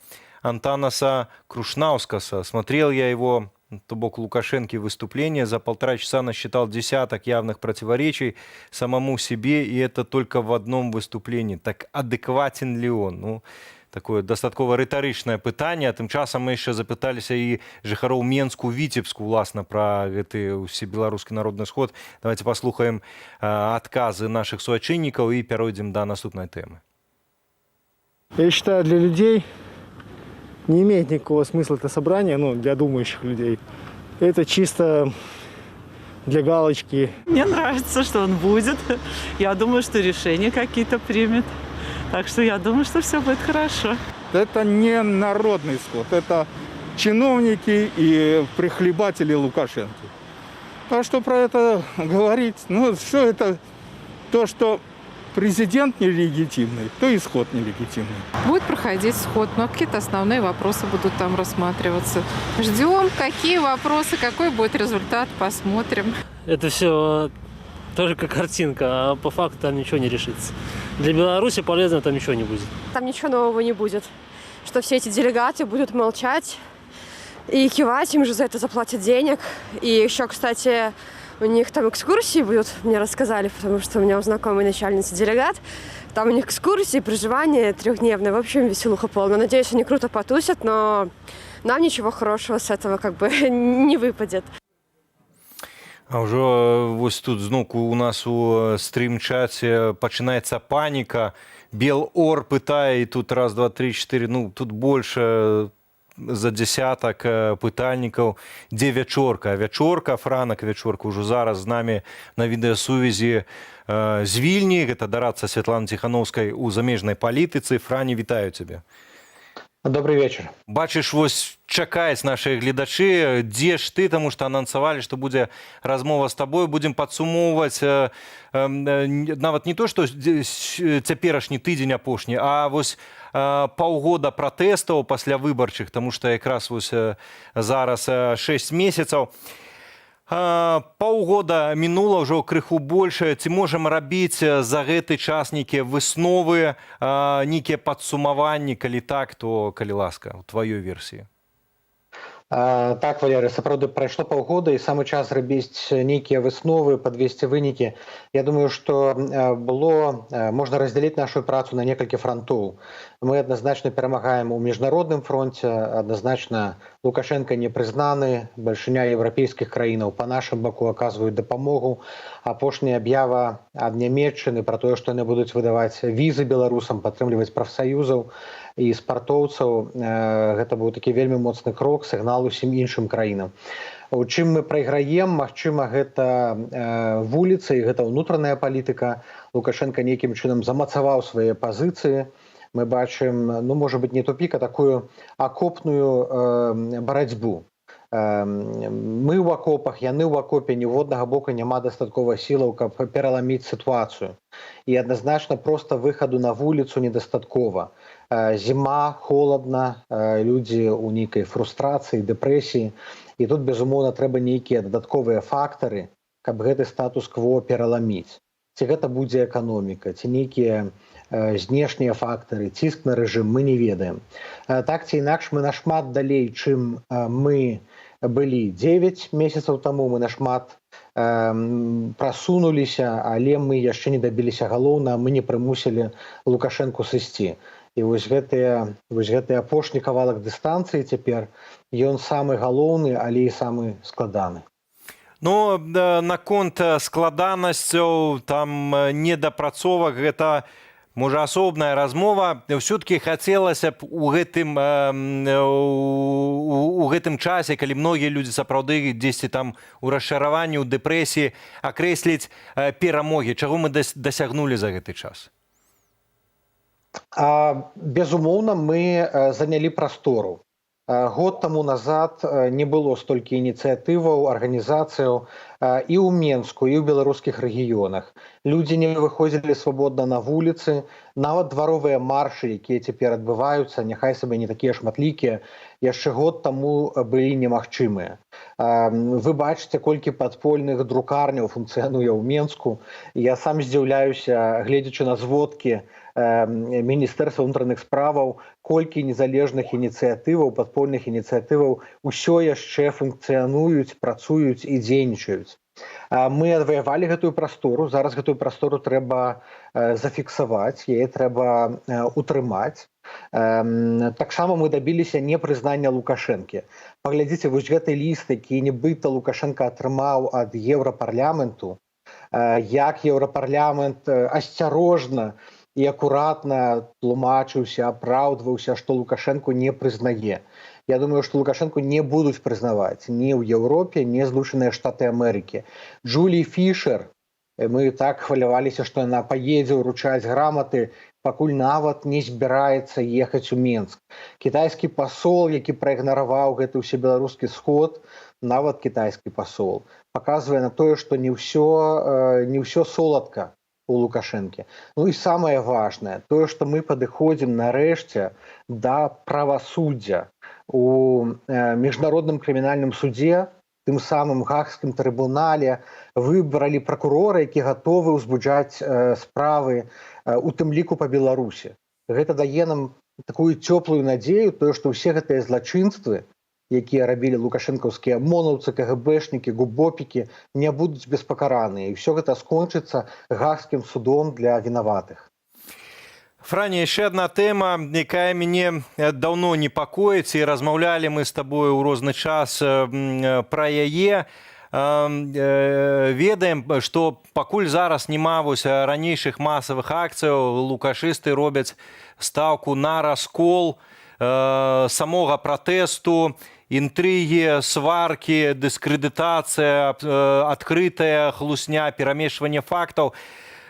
Антанаса Крушнаускаса. Смотрел я его, то бок Лукашенко, выступление, за 1,5 часа насчитал десяток явных противоречий самому себе, и это только в одном выступлении. Так адекватен ли он? Ну, такое дастаткова рытарычнае пытанне. А тым часам мы яшчэ запыталіся і жыхароў Менску, Віцебску, уласна, пра гэты ўсебеларускі народны сход. Давайте паслухаем адказы нашых суайчыннікаў і пяройдзем да наступнай тэмы. Я считаю, для людей не имеет никакого смысла это собрание, ну, для думающих людей. Это чисто для галочки. Мне нравится, что он будет. Я думаю, что решения какие-то примет. Так что я думаю, что все будет хорошо. Это не народный сход, это чиновники и прихлебатели Лукашенко. А что про это говорить? Ну, все это то, что Президент нелегитимный, то и сход нелегитимный. Будет проходить сход, но какие-то основные вопросы будут там рассматриваться. Ждем, какие вопросы, какой будет результат, посмотрим. Это все только картинка, а по факту там ничего не решится. Для Беларуси полезно там ничего не будет. Там ничего нового не будет. Что все эти делегаты будут молчать и кивать, им же за это заплатят денег. И еще, кстати, у них там экскурсии будут, мне рассказали, потому что у меня у знакомой начальницы делегат. Там у них экскурсии, проживание трехдневное. В общем, веселуха полная. Надеюсь, они круто потусят, но нам ничего хорошего с этого как бы не выпадет. А ўжо вось тут зноўку у нас у стрым-чаце пачынаецца паніка. Белор пытае, і тут раз, два, три, четыре, ну, тут больше за десятак пытальнікаў, дзе Вячорка. Вячорка, Франак Вячорка ўжо зараз з намі на відэасувязі з Вільні. Гэта дарадца Святланы Ціхановскай у замежнай палітыцы. Франі, вітаю цябе. Добрый вечер. Бачыш, вось чакаюць нашыя гледачы, дзе ж ты, таму што анансавалі, што будзе размова з табой, будзем падсумоўваць нават не то, што цяперашні тыдзень апошні, а вось паўгода пратэстаў пасля выбарчых, таму што якраз вось зараз 6 месяцаў. Паўгода мінула, ўжо крыху больш. Ці можам рабіць за гэты час нейкія высновы, нейкія падсумаванні? Калі так, то, калі ласка, у тваёй версіі. Так, Валеры, сапраўды прайшло паўгода, і самы час рабіць нейкія высновы, падвесці вынікі. Я думаю, што было можна раздзяліць нашу працу на некалькі франтоў. Мы адназначна перамагаем у міжнародным фронце, адназначна Лукашэнка не прызнаны, бальшыня еўрапейскіх краінаў па нашым баку, аказваюць дапамогу. Апошняя аб'ява ад Нямеччыны пра тое, што яны будуць выдаваць візы беларусам, падтрымліваць прафсаюзаў і спартоўцаў, гэта быў такі вельмі моцны крок, сігнал усім іншым краінам. У чым мы прайграем, магчыма, гэта вуліца і гэта ўнутраная палітыка. Лукашэнка нейкім чынам замацаваў свае пазіцыі. Мы бачым, ну, можа быть, не тупик, а такую акопную барацьбу. Мы ў акопах, яны ў акопе, ніводнага боку няма дастаткова сілаў, каб пераламіць сітуацыю. І адназначна проста выхаду на вуліцу недастаткова. Зіма, холадна, людзі ў нейкай фрустрацыі, дэпрэсіі. І тут, безумоўна, трэба нейкія дадатковыя фактары, каб гэты статус-кво пераламіць. Ці гэта будзе эканоміка, ці нейкія знешнія фактары, ціск на рэжым, мы не ведаем. Так ці інакш, мы нашмат далей, чым мы былі 9 месяцаў таму, мы нашмат прасунуліся, але мы яшчэ не дабіліся галоўнага, мы не прымусілі Лукашэнку сысці. І вось гэты апошні кавалак дыстанцыі цяпер, ён самы галоўны, але і самы складаны. Ну, наконт складанасцяў, там недапрацовак, гэта можа асобная размова. Ўсё-таки хацелася б у гэтым часе, калі многія людзі сапраўды дзесьці там у расчараванні, у дэпрэсіі, акрэсліць перамогі, чаго мы дасягнулі за гэты час. Безумоўна, мы занялі прастору. Год таму назад не было столькі ініцыятываў, арганізацыяў і ў Менску, і ў беларускіх рэгіёнах. Людзі не выходзілі свабодна на вуліцы, нават дваровыя маршы, якія цяпер адбываюцца, няхай сабе не такія шматлікія, яшчэ год таму былі немагчымыя. Вы бачыце, колькі падпольных друкарняў функцыянуе ў Менску. Я сам здзіўляюся, гледзячы на зводкі міністэрства ўнутраных справаў, колькі незалежных ініцыятываў, падпольных ініцыятываў усё яшчэ функцыянуюць, працуюць і дзейнічаюць. Мы адваявалі гэтую прастору, зараз гэтую прастору трэба зафіксаваць, яе трэба утрымаць. Таксама мы дабіліся непрызнання Лукашэнкі. Паглядзіце, вось гэты ліст, які нібыта Лукашэнка атрымаў ад Еўрапарламенту, як Еўрапарламент асцярожна і акуратна тлумачыўся, апраўдваўся, што Лукашэнку не прызнае. Я думаю, што Лукашэнку не будуць прызнаваць ні ў Еўропе, ні Злучаныя Штаты Амерыкі. Джулі Фішер, мы так хваляваліся, што яна паедзе ўручаць граматы, пакуль нават не збіраецца ехаць у Менск. Кітайскі пасол, які праігнараваў гэты ўсебеларускі сход, нават кітайскі пасол, паказвае на тое, што не ўсё соладка. у Лукашэнкі. Ну і самае важное тое, што мы падыходзім нарэшце да правасуддзя у Міжнародным крымінальным судзе, тым самым Гаагскім трыбунале, выбралі пракурора, які гатовы ўзбуджаць справы, у тым ліку па Беларусі. Гэта дае нам такую цёплую надзею, тое, што ўсе гэтыя злачынствы, якія рабілі лукашэнкаўскія амонаўцы, кгбшнікі, губопікі, не будуць беспакараныя, і ўсё гэта скончыцца Гаагскім судом для вінаватых. Франя, яшчэ одна тэма, якая мяне даўно непакоіць, і размаўлялі мы з табою ў розны час пра яе. Ведаем, што пакуль зараз няма вось ранейшых масавых акцыяў, лукашысты робяць стаўку на раскол самога пратэсту, інтрыгі, сваркі, дыскрэдытацыя, адкрытая хлусня, перамешванне фактаў,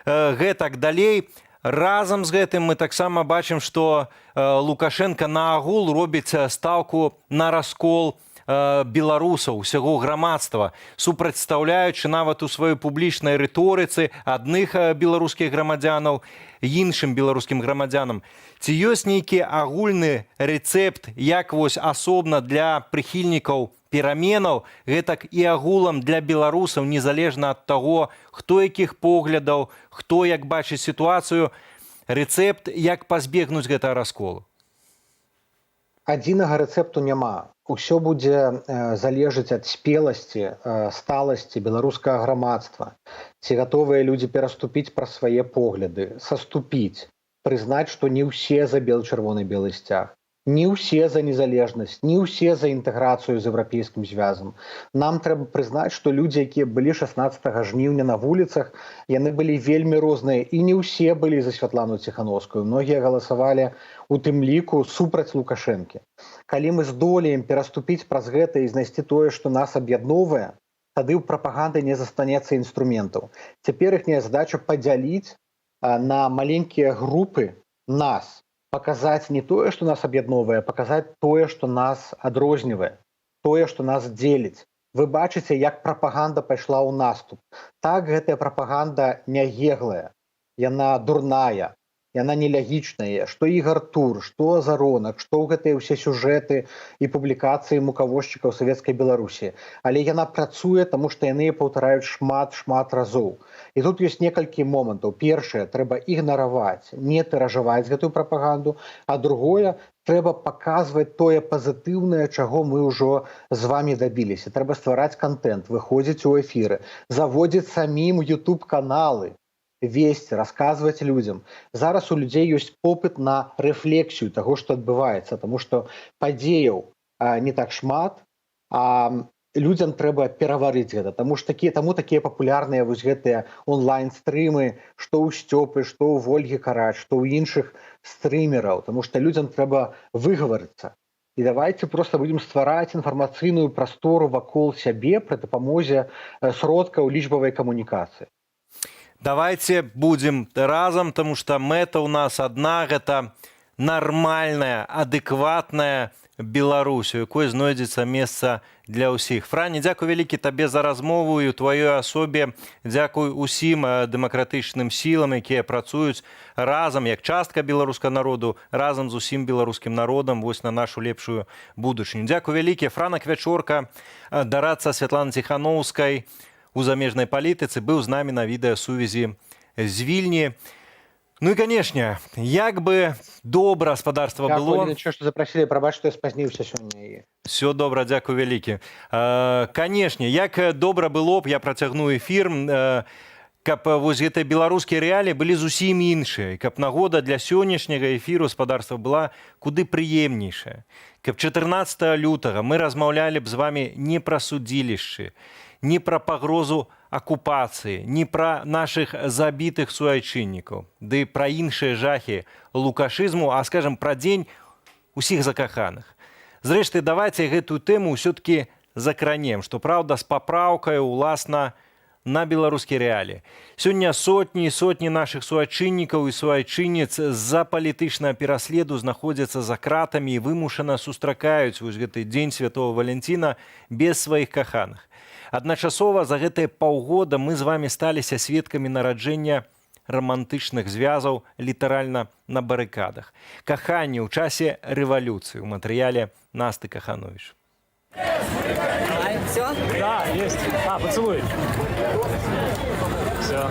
гэтак далей. Разам з гэтым мы таксама бачым, што Лукашэнка наогул робіць стаўку на раскол беларусаў, усяго грамадства, супрацьстаўляючы нават у сваёй публічнай рыторыцы адных беларускіх грамадзянаў іншым беларускім грамадзянам. Ці ёсць нейкі агульны рэцэпт, як вось асобна для прыхільнікаў пераменаў, гэтак і агулам для беларусаў, незалежна ад таго, хто якіх поглядаў, хто як бачыць сітуацыю, рэцэпт, як пазбегнуць гэтага расколу? Адзінага рэцэпту няма. Усё будзе залежыць ад спеласці, сталасці беларускага грамадства. Ці гатовыя людзі пераступіць праз свае погляды, саступіць, прызнаць, што не ўсе за бел-чырвоны-белы сцяг, не ўсе за незалежнасць, не ўсе за інтэграцыю з Еўрапейскім звязам. Нам трэба прызнаць, што людзі, якія былі 16 жніўня на вуліцах, яны былі вельмі розныя, і не ўсе былі за Святлану Ціханоўскую. Многія галасавалі у тым ліку супраць Лукашэнкі. Калі мы здолеем пераступіць праз гэта і знайсці тое, што нас аб'ядноўвае, тады ў прапаганды не застанецца інструментаў. Цяпер іхняя задача падзяліць на маленькія групы нас, паказаць не тое, што нас аб'ядноўвае, паказаць тое, што нас адрознівае, тое, што нас дзеліць. Вы бачыце, як прапаганда пайшла ў наступ. Так, гэтая прапаганда нягеглая, яна дурная, яна нелягічная, што Ігар Тур, што Азаронак, што гэтыя ўсе сюжэты і публікацыі мукавозчыкаў савецкай Беларусі. Але яна працуе, таму што яны паўтараюць шмат-шмат разоў. І тут ёсць некалькі момантаў. Першае, трэба ігнараваць, не тыражаваць гэтую прапаганду, а другое, трэба паказваць тое пазітыўнае, чаго мы ўжо з вамі дабіліся. Трэба ствараць кантэнт, выходзіць у эфіры, заводзіць самім YouTube-каналы, весці, расказваць людзям. Зараз у людзей ёсць попыт на рэфлексію таго, што адбываецца, таму што падзеяў не так шмат, а людзям трэба пераварыць гэта. Таму ж таму такія папулярныя вось гэтыя онлайн-стрымы, што ў Сцёпы, што ў Вольгі Карач, што ў іншых стрымераў, таму што людзям трэба выгаварыцца. І давайте просто будем ствараць інфармацыйную прастору вакол сябе пры дапамозе сродкаў лічбавай камунікацыі. Давайте будем разам, тому что мэта у нас одна, гэта нармальная, адэкватная Беларусь, у якой знойдзецца месца для ўсіх. Франі, дзякуй вялікі табе за размову і ў тваёй асобе дзякуй усім дэмакратычным сілам, якія працуюць разам як частка беларускага народу, разам з усім беларускім народам вось на нашу лепшую будучыню. Дзякуй вялікі. Франак Вячорка, дарадца Святланы Ціханоўскай у замежнай палітыцы, быў з намі на відэасувязі з Вільні. Ну і, канешне, як бы добра, спадарства, Дзякуй, было. Леонид, што запрасілі, прабач, што я спазніўся сёння. Все добра, дзякуй вялікі. Канешне, як добра было б, я працягну эфір, каб вось гэтыя беларускія рэаліі былі зусім іншыя, каб нагода для сённяшняга эфіру, спадарства, была куды прыемнейшая. Каб 14 лютага мы размаўлялі б з вами не пра судзілішчы, не пра пагрозу акупацыі, не пра нашых забітых суайчыннікаў, ды пра іншыя жахі лукашызму, а, скажем, пра дзень усіх закаханых. Зрэшты, давайте гэтую тэму ўсё-такі закранем, што праўда, з папраўкай уласна на беларускія рэаліі. Сёння сотні і сотні нашых суайчыннікаў і суайчынніц з-за палітычнага пераследу знаходзяцца за кратамі і вымушана сустракаюць вось гэты дзень святого Валянціна без сваіх каханых. Адначасова за гэтыя паўгода мы з вами сталіся сведкамі нараджэння рамантычных звязаў літаральна на барыкадах. Каханне ў часе рэвалюцыі ў матэрыяле Насты Каханович. Все? Да, есть. А, поцелуй. Все.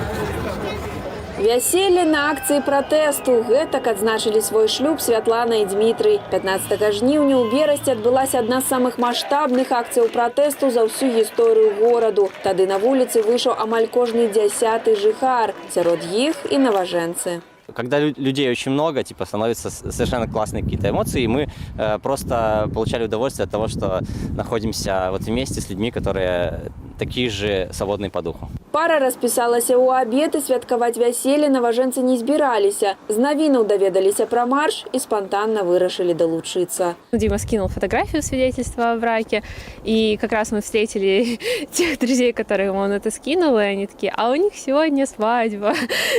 Вяселле на акцыі пратэсту. Гэтак адзначылі свой шлюб Святлана і Дмітрый. 15 жніўня ў Берасці адбылася адна з самых маштабных акцыяў пратэсту за ўсю гісторыю гораду. Тады на вуліцы выйшаў амаль кожны дзясяты жыхар. Сярод іх і наважэнцы. Когда людей очень много, типа, становятся совершенно классные какие-то эмоции, и мы просто получали удовольствие от того, что находимся вот вместе с людьми, которые такие же свободные по духу. Пара распісалася ў абед, і святкаваць вяселле наважэнцы не збіраліся. З навінаў даведаліся пра марш і спантанна вырашылі далучыцца. Дима скинул фотографию свидетельства о браке, и как раз мы встретили тех друзей, которым он это скинул, и они такие: «А у них сегодня свадьба»,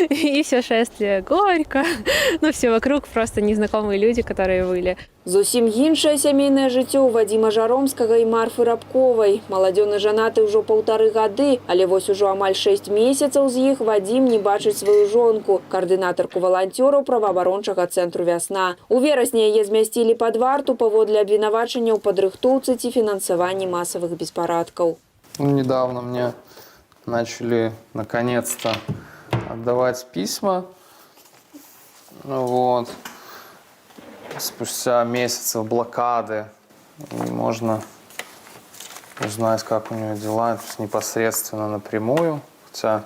и все шествие горько, ну все вокруг просто незнакомые люди, которые были. Зусім іншае сямейнае жыццё ў Вадзіма Жаромскага і Марфы Рабковай. Маладзёны жанаты ўжо паўтары гады, але вось ужо амаль 6 месяцаў з іх Вадзім не бачыць сваю жонку, каардынатарку валанцёраў праваабарончага цэнтру «Вясна». У верасні яе змясцілі пад варту паводле абвінавачання ў падрыхтоўцы ці фінансаванні масавых беспарадкаў. Ну, недавно мне начали наконец-то отдавать письма. Ну вот. Спустя месяцев блокады и можно узнать, как у нее дела, то есть непосредственно напрямую. Хотя,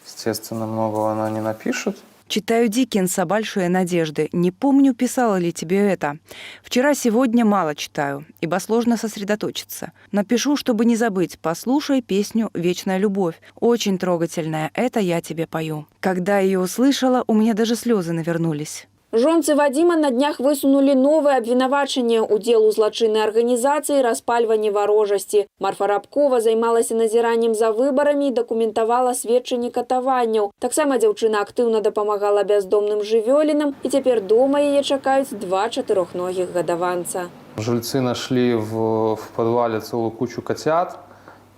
естественно, многого она не напишет. Читаю Диккенса «Большие надежды». Не помню, писала ли тебе это. Вчера-сегодня мало читаю, ибо сложно сосредоточиться. Напишу, чтобы не забыть. Послушай песню «Вечная любовь». Очень трогательная. Это я тебе пою. Когда ее услышала, у меня даже слезы навернулись. Жонцы Вадзіма на днях высунулі новае абвінавачанне: удзел у злачыннай арганізацыі, распальванне варожасці. Марфа Рабкова займалася назіраннем за выбарамі і дакументавала сведчанні катаванняў. Таксама дзяўчына актыўна дапамагала бяздомным жывёлінам, і цяпер дома яе чакаюць два чатырохногіх гадаванца. Жильцы нашли в подвале целую кучу котят,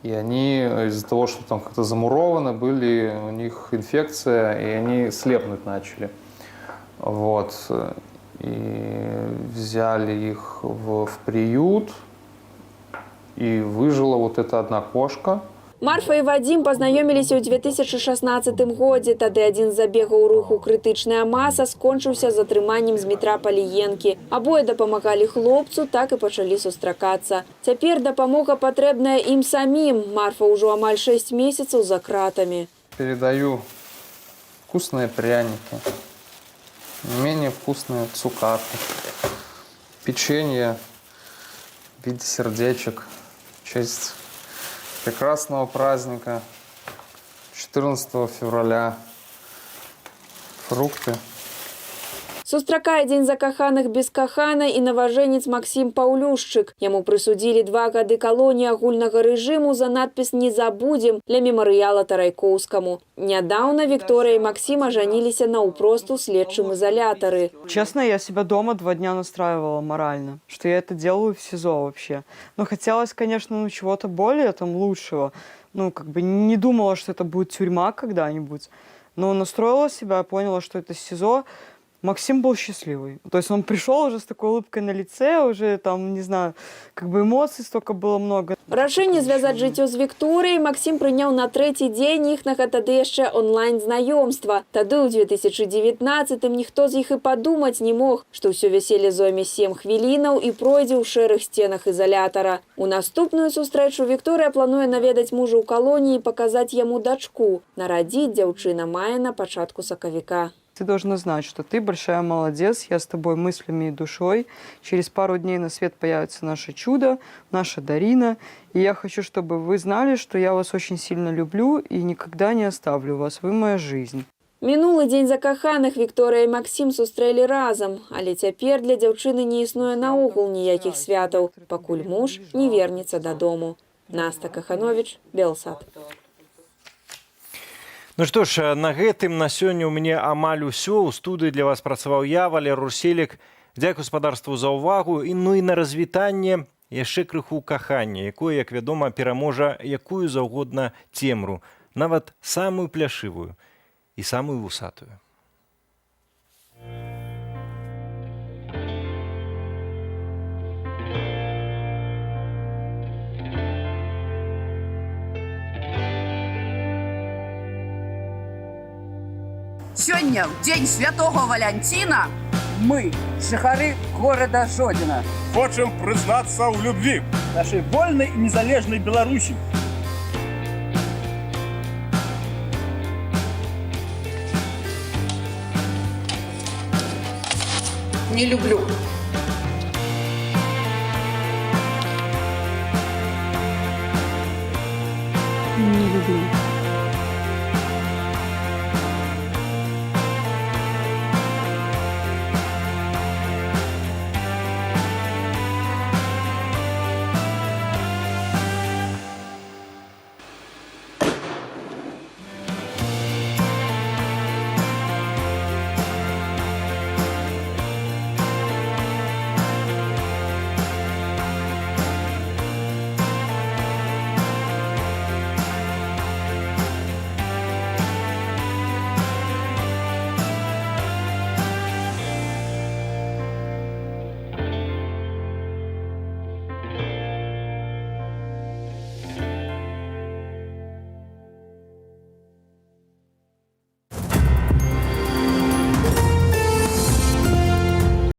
и они из-за того, что там как-то замурованы были, у них инфекция, и они слепнуть начали. Вот. И взяли их в приют, и выжила вот эта одна кошка. Марфа і Вадзім пазнаёміліся ў 2016 годзе. Тады адзін з забегаў руху «Крытычная маса» скончыўся затрыманнем Змітра Паліенкі. Абое дапамагалі хлопцу, так і пачалі сустракацца. Цяпер дапамога патрэбная ім самім. Марфа ўжо амаль 6 месяцаў за кратамі. Передаю вкусные пряники, не менее вкусные цукаты, печенье в виде сердечек в честь прекрасного праздника 14 февраля. Фрукты. Сустракае дзень закаханых без каханай і наважэнец Максім Паўлюшчык. Яму прысудзілі 2 гады калоніі агульнага рэжыму за надпіс «Не забудзем» ля мемарыяла Тарайкоўскаму. Нядаўна Вікторыя і Максім ажаніліся наўпрост у следчым ізалятары. Честно, я себя дома 2 дня настраивала морально, что я это делаю в СИЗО вообще. Но хотелось, конечно, ну, чего-то более там лучшего. Ну, как бы не думала, что это будет тюрьма когда-нибудь. Но настроила себя, поняла, что это СИЗО. Максим был счастливый. То есть он пришел уже с такой улыбкой на лице, уже там, не знаю, как бы эмоций столько было много. Рашэнне звязаць жыццё з Вікторыяй Максім прыняў на трэці дзень іхнага тады яшчэ онлайн-знаёмства. Тады ў 2019 ніхто з іх і падумаць не мог, што ўсё вяселле зойме 7 хвілінаў і пройдзе ў шэрых сценах ізалятара. У наступную сустрэчу Вікторыя плануе наведаць мужа ў калоніі і паказаць яму дачку. Нарадзіць дзяўчына мае на пачатку сакавіка. Ты должна знать, что ты большая молодец, я с тобой мыслями и душой. Через пару дней на свет появится наше чудо, наша Дарина. И я хочу, чтобы вы знали, что я вас очень сильно люблю и никогда не оставлю вас. Вы моя жизнь. Мінулы дзень закаханых Вікторыя і Максім сустрэлі разам, але цяпер для дзяўчыны не існуе наогул ніякіх святаў, пакуль муж не вернецца дадому. Наста Каханович, Белсат. Ну што ж, на гэтым на сёння ў мяне амаль усё. У студыі для вас працаваў я, Валер Руселік. Дзякую спадарству за ўвагу, і ну і на развітанне яшчэ крыху кахання, якое, як вядома, пераможа якую заўгодна цемру, нават самую пляшывую. і самую вусатую. Сёння, ў дзень святого Валянціна, мы, жыхары горада Жодзіна, хочам прызнацца ў любві нашай вольнай і незалежнай Беларусі. Не люблю. Не люблю.